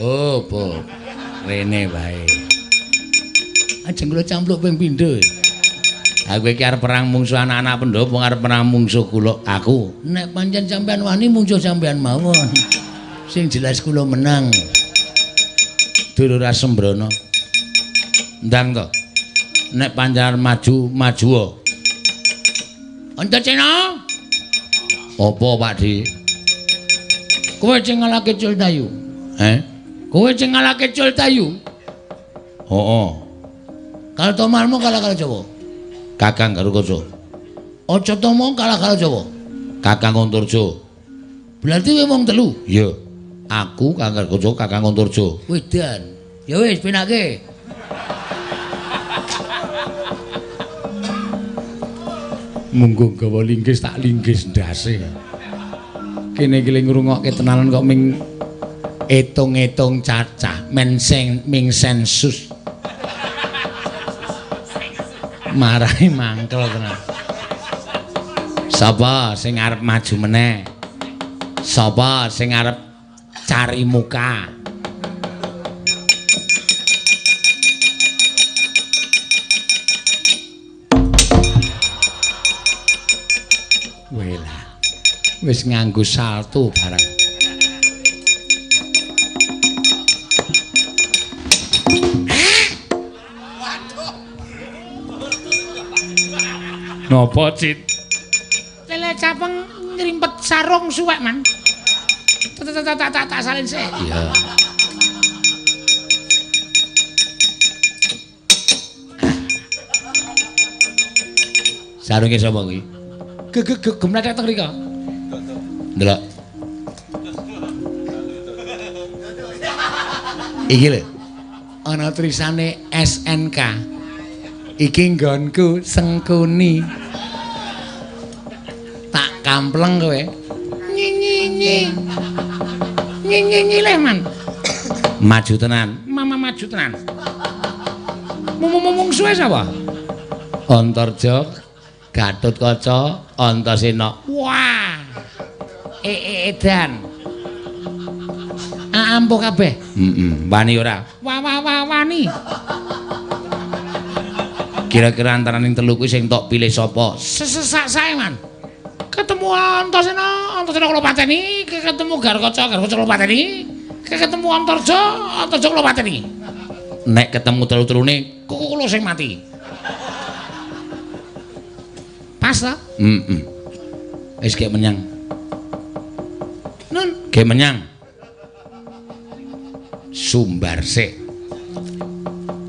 Oh, po. Rene wae. Ajeng kula campluk ping pindho. Aku iki arep perang mungsuh anak-anak Pandhawa, arep perang mungsuh kula aku. Nek pancen sampean wani mungsuh sampean mawon. Sing jelas kula menang. Dulur Asembrono. Ndang to. Nek panjenengan maju, maju. Antasena. Apa, Pak Di? Kowe sing ngalahke Cultayu. Heh? Kowe sing ngalahke Cultayu. Heeh. Kartomarma kalah karo Jawa. Kakang Garukaca. Acatama kalah karo Jawa. Kakang Antarja. Berarti kowe wong telu? Iya. Aku Kakang Garukaca, Kakang Antarja. Wedan. Ya wis penake. Munggo gawa linggis tak linggis ndase. Kene iki ngrungokke tenanan kok ming etung-etung cacah, men sing ming sensus. Marahi mangkel tenan. Sapa sing arep maju meneh? Sapa sing arep cari muka? Welah. Wis nganggo salto barang. Napa, Cit? Lele capeng ngrimpet sarung suwek, Man. Tak salin sik. Iya. Sarunge sapa kuwi? Gemlethek teng mriko. Ndelok. Iki lho. Ana tulisane SNK. Iki nggonku Sengkuni. Tak kampleng kowe. Nyi nyi nyi. Nyi nyi nyi leh, Man. Maju tenan. Mama maju tenan. Mungsuhe sapa? Antarja, Gatotkaca, Antasena. Wah. Edan. Ampuh kabeh. Heeh, wani ora? Wah wah wah wani. Kira-kira antaraning telu kuwi sing tok pilih sapa? Sesak sae, Man. Ketemu Antasena, Antasena kula pateni, ketemu Garukaca, Garukaca kula pateni, ketemu Antarja, Antarja kula pateni. Nek ketemu telu-telune, kula sing mati. Pas ta? Heeh. Wis gek menyang. Nun, gek menyang. Sumbar sik.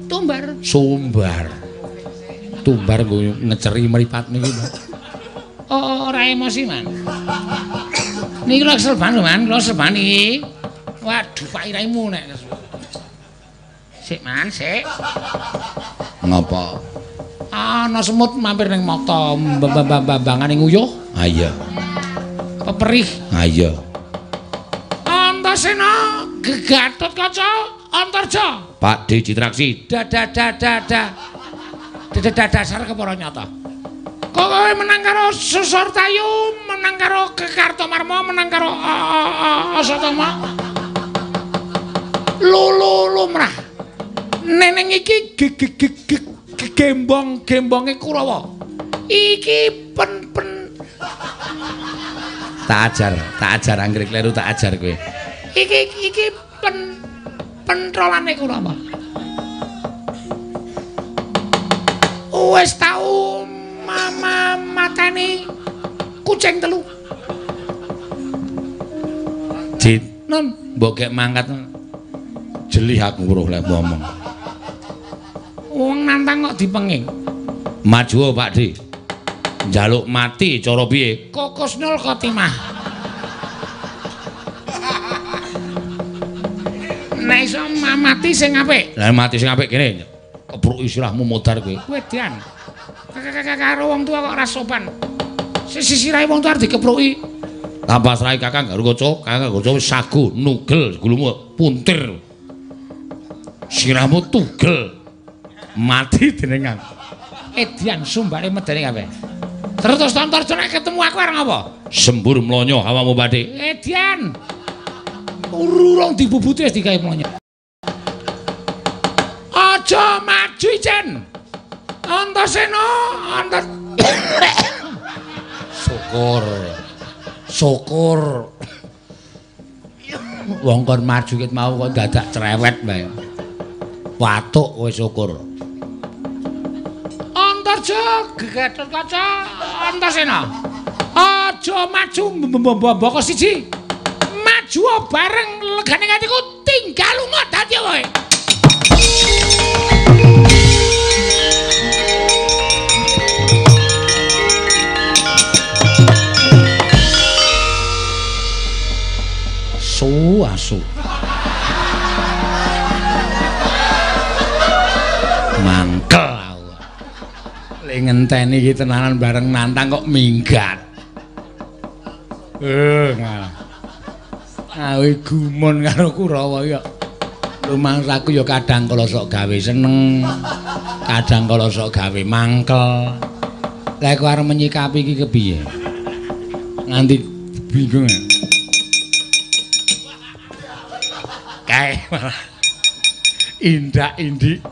Tumbar. Sumbar. Tumbar nggo ngeceri mripat niki. Oh, ora emosi, Man. Niki kula kesel banget lho, Man. Kula kesel banget iki. Waduh, Pak iraimu nek. Sik, Man, sik. Ngapa? Ana semut mampir ning mata, mbambangane nguyuh. Ha iya. Peperih. Ha iya. Antasena, Gatotkaca, Antarja. Pak D Citraksi. Dada. Dasar kepara nyata. Kok kowe menang karo Susortayu, menang karo Kartomarma, menang karo Asatama. Lulu lumrah. Neneng iki gembong-gembonge Kurawa. Iki pen-pen. Tak ajar anggere kleru tak ajar kowe. Iki pen pentrolane Kurawa. Wis tau mama mateni kucing telu. Cit, non, mbok gek mangkat jelih aku weruh lek ngomong. Wong nantang kok dipenging. Maju Pak D. Njaluk mati cara piye? Kokusnul khotimah. Nek iso mati sing apik. Lah mati sing apik kene. Kebruk istilahmu modar kowe. Wedan. Karo wong tua kok ora sopan. Sisirahe wong tua arep dikepruki. Tambah srahe Kakang Garukaca, Kakang Garukaca wis sagu nugel gulumu puntir. Sirahmu tugel. Mati dening aku. Edian sumbare medeni kabeh. Terus Antarja nek ketemu aku arep ngapa? Sembur mlonyo awamu badhe. Edian. Urung dibubuti wis digawe mlonyo. Aja maju ijen. Antasena, antas. Syukur. Syukur. Wong kon maju ket mau kok dadak cerewet bae. Watuk kowe syukur. Antarja Gatotkaca Antasena. Aja maju mboko siji. Maju bareng legane atiku tinggal lunga dadi kowe. Su asu. Mangkel aku. Le ngenteni iki tenanan bareng nantang kok minggat. Ngalah. Awe gumun karo Kurawa ya. Rumangsaku ya kadang kala sok gawe seneng, kadang kala sok gawe mangkel. Lah aku arep menyikapi iki kepiye? Nganti bingung. Kae malah indak-indik.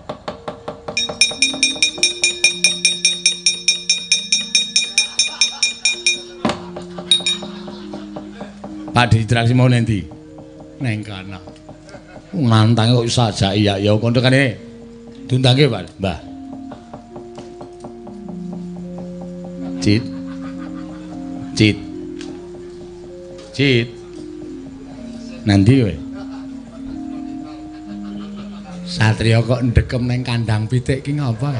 Pak Ditraksi mau nanti neng kono. Nantang kok iso aja iya ya kono kene. Diundangke, Pak. Mbah. Cit. Cit. Cit. Nanti kowe. Satria kok ndekem neng kandang pitik ki ngapa?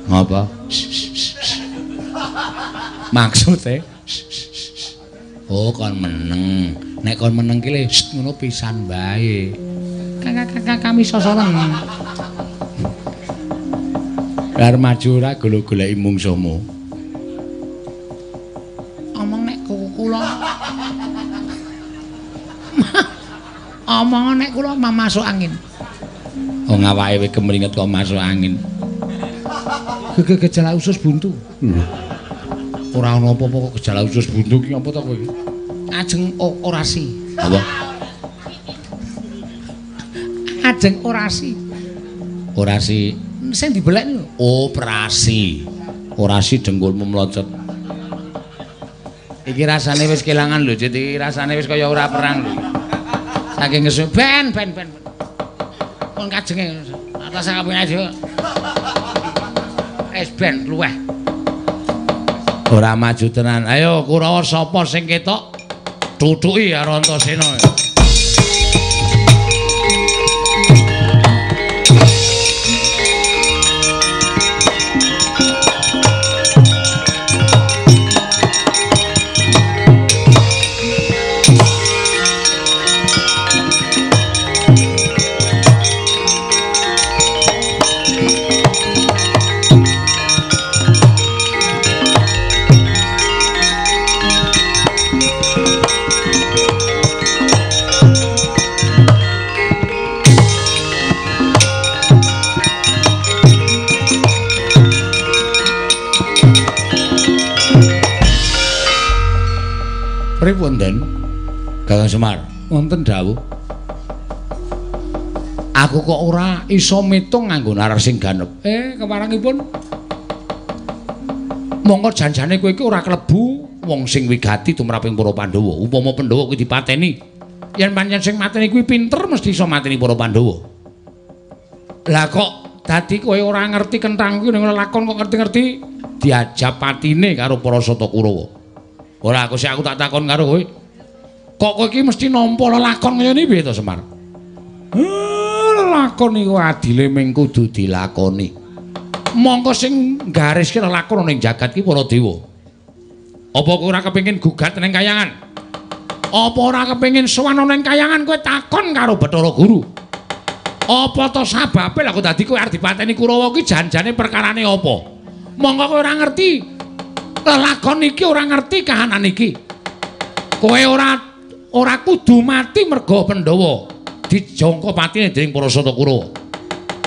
Ngapa? Maksude? Oh, kon meneng. Nek kon meneng ki le ngono pisan wae. Kakak kami sosolen. Arep maju ora golek-goleki mungsuhmu. Omong nek kula omong nek kula masuk angin. Oh, ngawake wis kemringet kok masuk angin. Gejala usus buntu. Ora ana apa-apa kok gejala usus buntu ki apa to kowe iki? Ajeng orasi. Apa? Ajeng orasi. Orasi sing dibelek niku. Operasi. Orasi dengkulmu mlocot. Iki rasane wis kelangan lho, Cit. Iki rasane wis kaya ora perang lho. Saking ngesu ben. Kon kajenge atas kabeh aja. Wis ben luweh. Ora maju tenan. Ayo Kurawa sapa sing ketok? Tutuki karo Antasena. Pripun, Den? Kakang Semar, wonten dawuh. Aku kok ora iso mitung nganggo nalar sing ganep. Keparangipun. Monggo janjane kowe iki ora klebu wong sing wigati tumraping para Pandhawa. Upama Pandhawa kuwi dipateni, yen pancen sing mateni kuwi pinter mesti iso mateni para Pandhawa. Lah kok dadi kowe ora ngerti kenthang kuwi ning lelakon kok ngerti-ngerti diajab patine karo para Sata Kurawa. Ora aku sik aku tak takon karo kowe. Kok kowe iki mesti nampa lelakon kaya ngene piye to, Semar? Lelakon iku adile ming kudu dilakoni. Mongko sing gariske lelakon ning jagat ki para dewa. Apa kowe ora kepengin gugat ning kayangan? Apa ora kepengin sowan ning kayangan kowe takon karo Bathara Guru? Apa to sababe lha kok dadi kowe arep dipateni Kurawa ki janjane perkarane apa? Mongko kowe ora ngerti lelakon iki ora ngerti kahanan iki. Kowe ora kudu mati merga Pandhawa dijangka patine dening para Sata Kurawa.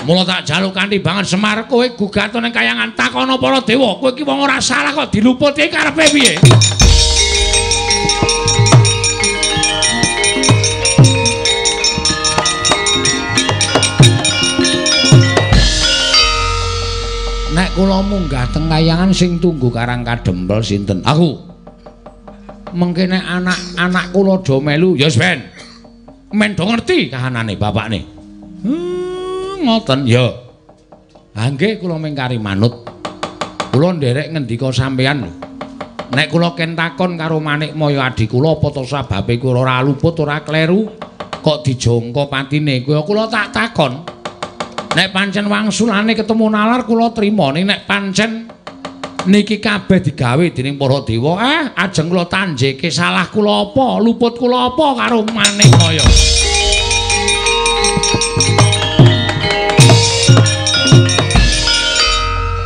Mula tak jaluk kanthi banget Semar kowe gugat ning kayangan takono para dewa. Kowe iki wong ora salah kok diluputi karepe piye? Kula munggah teng kayangan sing tunggu Karang Kadempel sinten? Aku. Mengke nek anak-anak kula do melu, ya wis ben. Men do ngerti kahanane bapakne. Ngoten ya. Ha nggih kula mengkari manut. Kula nderek ngendika sampeyan lho. Nek kula ken takon karo Manikmaya adhi kula apa to sababe kula ora luput ora kleru kok dijangka patine kuwi kula tak takon. Nek pancen wangsulane ketemu nalar kula trima, ning nek pancen niki kabeh digawe dening para dewa, ajeng kula tanjeke salah kula apa, luput kula apa karo Manikmaya.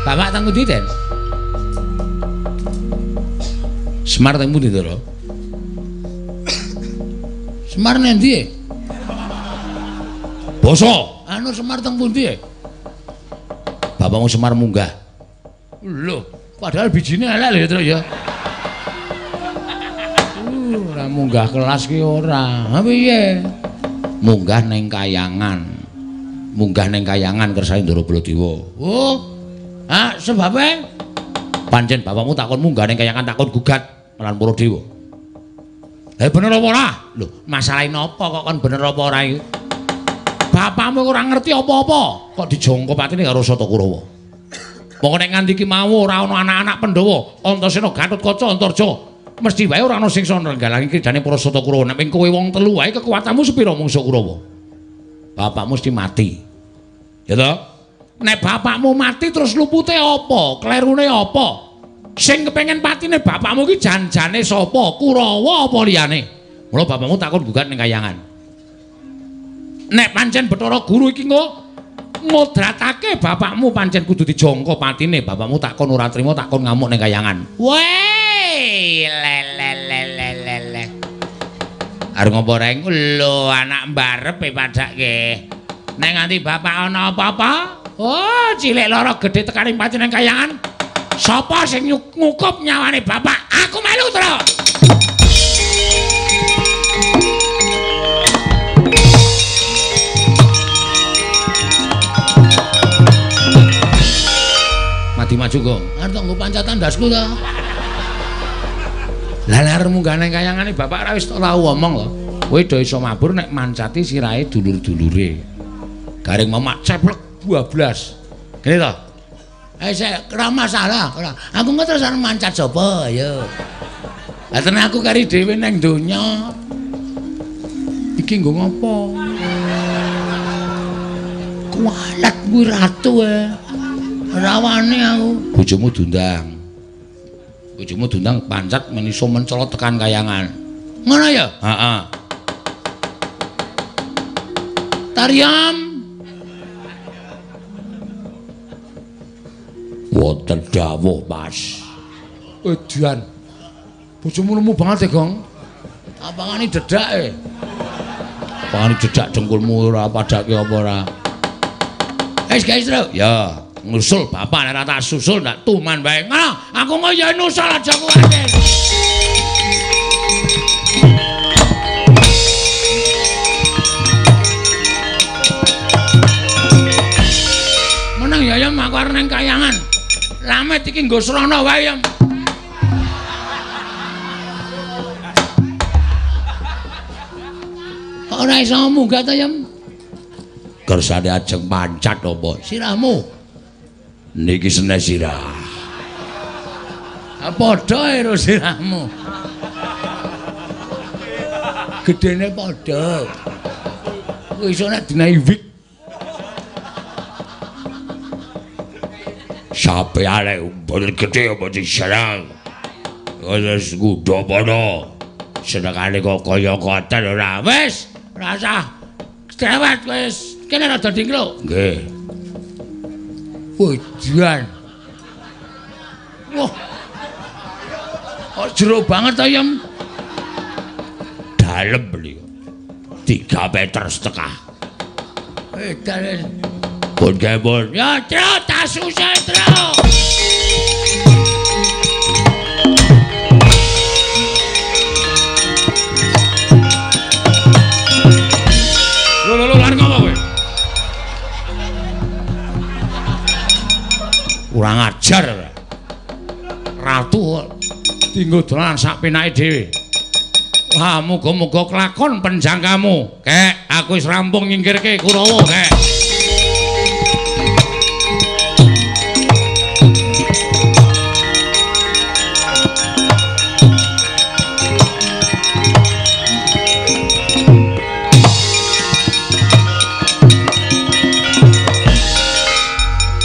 Bapak teng pundi, Den? Semar teng pundi, Ndara? Semar nendi? Basa. Anu Semar teng pundi? Bapakmu Semar munggah. Lho, padahal bijine elek lho ya, Tru ya. Ora munggah kelas ki ora. Ha piye? Munggah ning kayangan. Munggah ning kayangan kersane Ndara Baladewa. Oh. Ha, sebabe? Pancen bapakmu takon munggah ning kayangan takon gugat lan para dewa. Lah bener apa ora? Lho, masalahe napa kok kon bener apa ora iki? Bapakmu ora ngerti apa-apa, kok dijangka patine karo Sata Kurawa. Mongko nek nganti iki mau ora ana anak-anak Pandhawa, Antasena, Gatotkaca, Antarja, mesti wae ora ana sing iso nrenggalangi kridane para Sata Kurawa. Nek kowe wong telu wae kekuatanmu sepira mungsuh Kurawa? Bapakmu mesti mati. Ya toh? Nek bapakmu mati terus lupute apa? Klerune apa? Sing kepengen patine bapakmu iki janjane sapa? Kurawa apa liyane? Mula bapakmu takon gugat ning kayangan. Nek pancen Bathara Guru iki ngodratake bapakmu pancen kudu dijangka patine, bapakmu takon ora trima takon ngamuk ning kayangan. Weh, le le le le le le. Arep ngopo reng? Lho, anak mbarep e padhake. Nek nganti bapak ana apa-apa, oh cilik lara gedhe tekaning patine ning kayangan. Sapa sing ngukup nyawane bapak? Aku melu, Tru. Maju kok. Arep nggo pancatan ndasku ta. Lah nek arep munggah nang kayangane bapak ora wis tau omong lho. Kowe do iso mabur nek mancati sirahe dulur-dulure. Garing mamak ceplek 12. Kene to. Eh sik ora masalah, ora. Aku engko terus arep mancat sapa ya. Lah tenan aku kari dhewe nang donya. Iki nggo ngopo? Kualat kuwi ratu e. Rawane aku. Bojomu diundang. Bojomu diundang pancat men iso mencolot tekan kayangan. Ngono ya? Heeh. Tariam. Wonten dawuh, Mas. Edan. Bojomu lemu banget e, Gong. Apangane dedak e. Apangane dedak dengkulmu ora padake apa ora. Wis guys, Tru. Ya. Ngusul bapak nek ora tak susul ndak tuman wae. Ngono, aku engko ya nusul aja kuwatir. Meneng ya Yam, aku arep nang kayangan. Lamet iki nggo srana wae Yam. Kok ora iso munggah ta Yam? Kersane ajeng mancat apa? Sirahmu. Niki senes sirah. Padha karo sirahmu. Gedene padha. Kowe iso nek dinahi wig. Sampeyan mboten gedhe apa diserang. Wis ngudha padha. Senengane kok kaya ngoten ora. Wis, ora usah. Cerewet wis. Kene rada dingkluk. Nggih. Ujian. Wah. Kok jero banget ta, Yam? Dalem beliau. 3,5 meter. Edan. Pun kemon. Ya, Tru, tak susah, Tru. Lho, lho, lho, lari ngopo kowe? Kurang ajar. Ratu dinggo dolanan sak penake dhewe. Wah, muga-muga kelakon penjangkamu. Kek, aku wis rampung nyingkirke Kurawa, kek.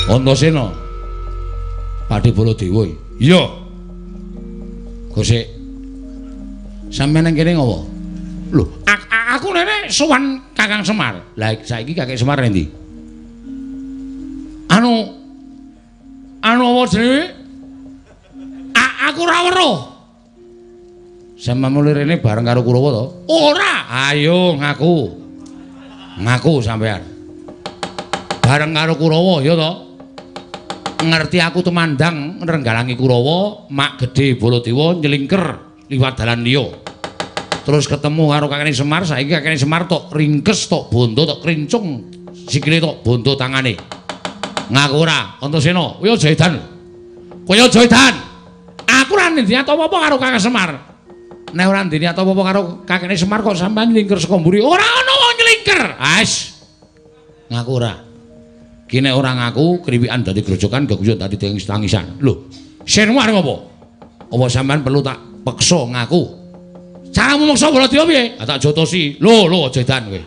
Antasena. Patih Baladewa. Iya. Gosek. Sampeyan nang kene ngopo? Lho, aku rene sowan Kakang Semar. Lah saiki Kakek Semar endi? Anu apa jenenge? Aku ora weruh. Sampeyan mulih rene bareng karo Kurawa to? Ora. Ayo ngaku. Ngaku sampeyan. Bareng karo Kurawa ya to? Ngerti aku tumandang nrenggalangi Kurawa, mak gedhe Baladewa nyelingker liwat dalan liya. Terus ketemu karo kakene Semar, saiki kakene Semar tok ringkes, tok bondo, tok krincung sikile tok bondo tangane. Ngaku ora, Antasena, kowe aja edan. Kowe aja edan. Aku ora ndek apa-apa karo Kakang Semar. Nek ora ndek apa-apa karo kakene Semar kok sampean nyelingker saka mburi. Ora ana wong nyelingker. Ais. Ngaku ora. Ki nek ora ngaku, kriwikan dadi grojokan, geguyon dadi tangisan. Lho, senmu arep apa? Apa sampean perlu tak peksa ngaku? Caramu meksa Baladewa piye? Ah tak jotosi. Lho, lho aja edan kowe.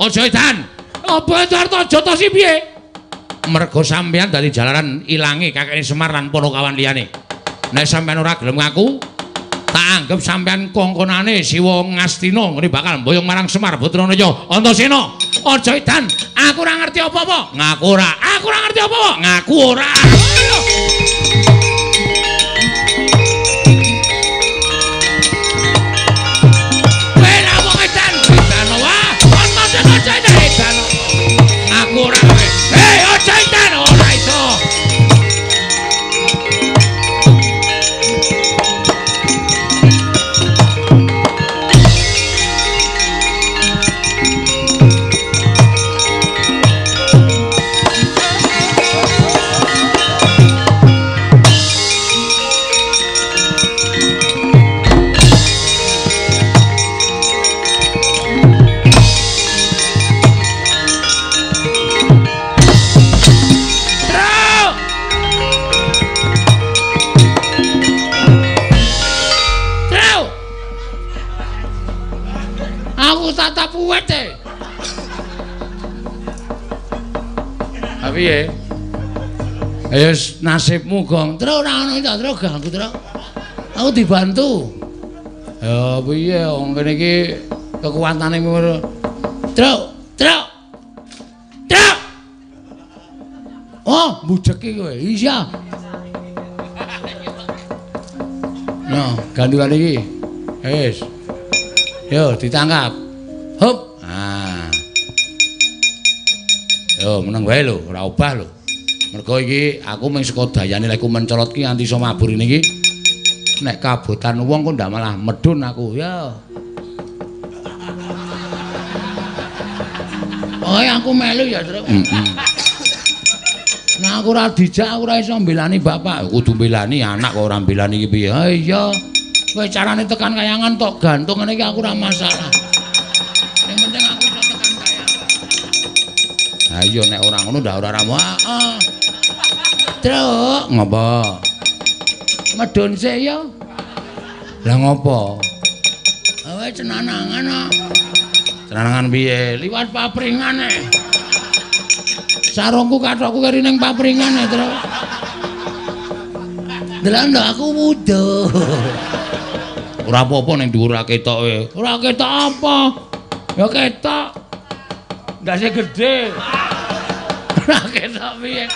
Aja edan. Apa arep tak jotosi piye? Mergo sampean dadi jalaran ilange kakekne Semar lan para kawan liyane. Nek sampean ora gelem ngaku, tak anggap sampean kongkonane Siwa Ngastina ngene bakal mboyong marang Semar Putranaya. Antasena, aja edan. Aku ora ngerti apa-apa. Ngaku ora. Aku ora ngerti apa-apa. Ngaku ora. Kowe ra wong edan, edan wae. Antasena aja edan. Aku ora kowe. Hei, aja edan ora iso. Piye? Ayo nasibmu, Gong. Tru ora ono ta, Tru ganggu, Tru. Aku dibantu. Ya piye wong kene iki kekuatane ngono. Tru, Tru. Tru. Oh, mbujeki kowe. Iya. Nah, gandulan iki. Wis. Yo ditangkap. Hup. Ah. Yo meneng wae lho, ora obah lho. Mergo iki aku mung saka dayane lek mencolot ki nganti iso mabur ini iki. Nek kabotan wong kok ndak malah medun aku. Ya. Oh, aku melu ya, Tru. Heeh. Nah, aku ora dijak, aku ora iso mbelani bapak. Kudu mbelani anak kok ora mbelani iki piye. Ha iya. Kowe carane tekan kayangan tok gantung ngene iki aku ora masalah. Sing penting aku iso tekan kayangan. Ha iya nek ora ngono ndak ora ramu. Heeh. Truk, ngopo? Medun sik ya. Lah ngopo? Kowe cenanangan kok. Cenanangan piye? Liwat papringan e. Sarungku kathokku keri ning papringan e, Truk. Delok ndok aku wuduh. Ora apa-apa ning dhuwur ora ketok kowe. Ora ketok apa? Ya ketok. Ndase gedhe. Ora ketok piye.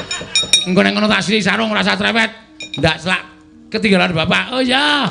Engko ning kono tak sili sarung ora usah trewet. Ndak selak ketinggalan bapak. Oh iya.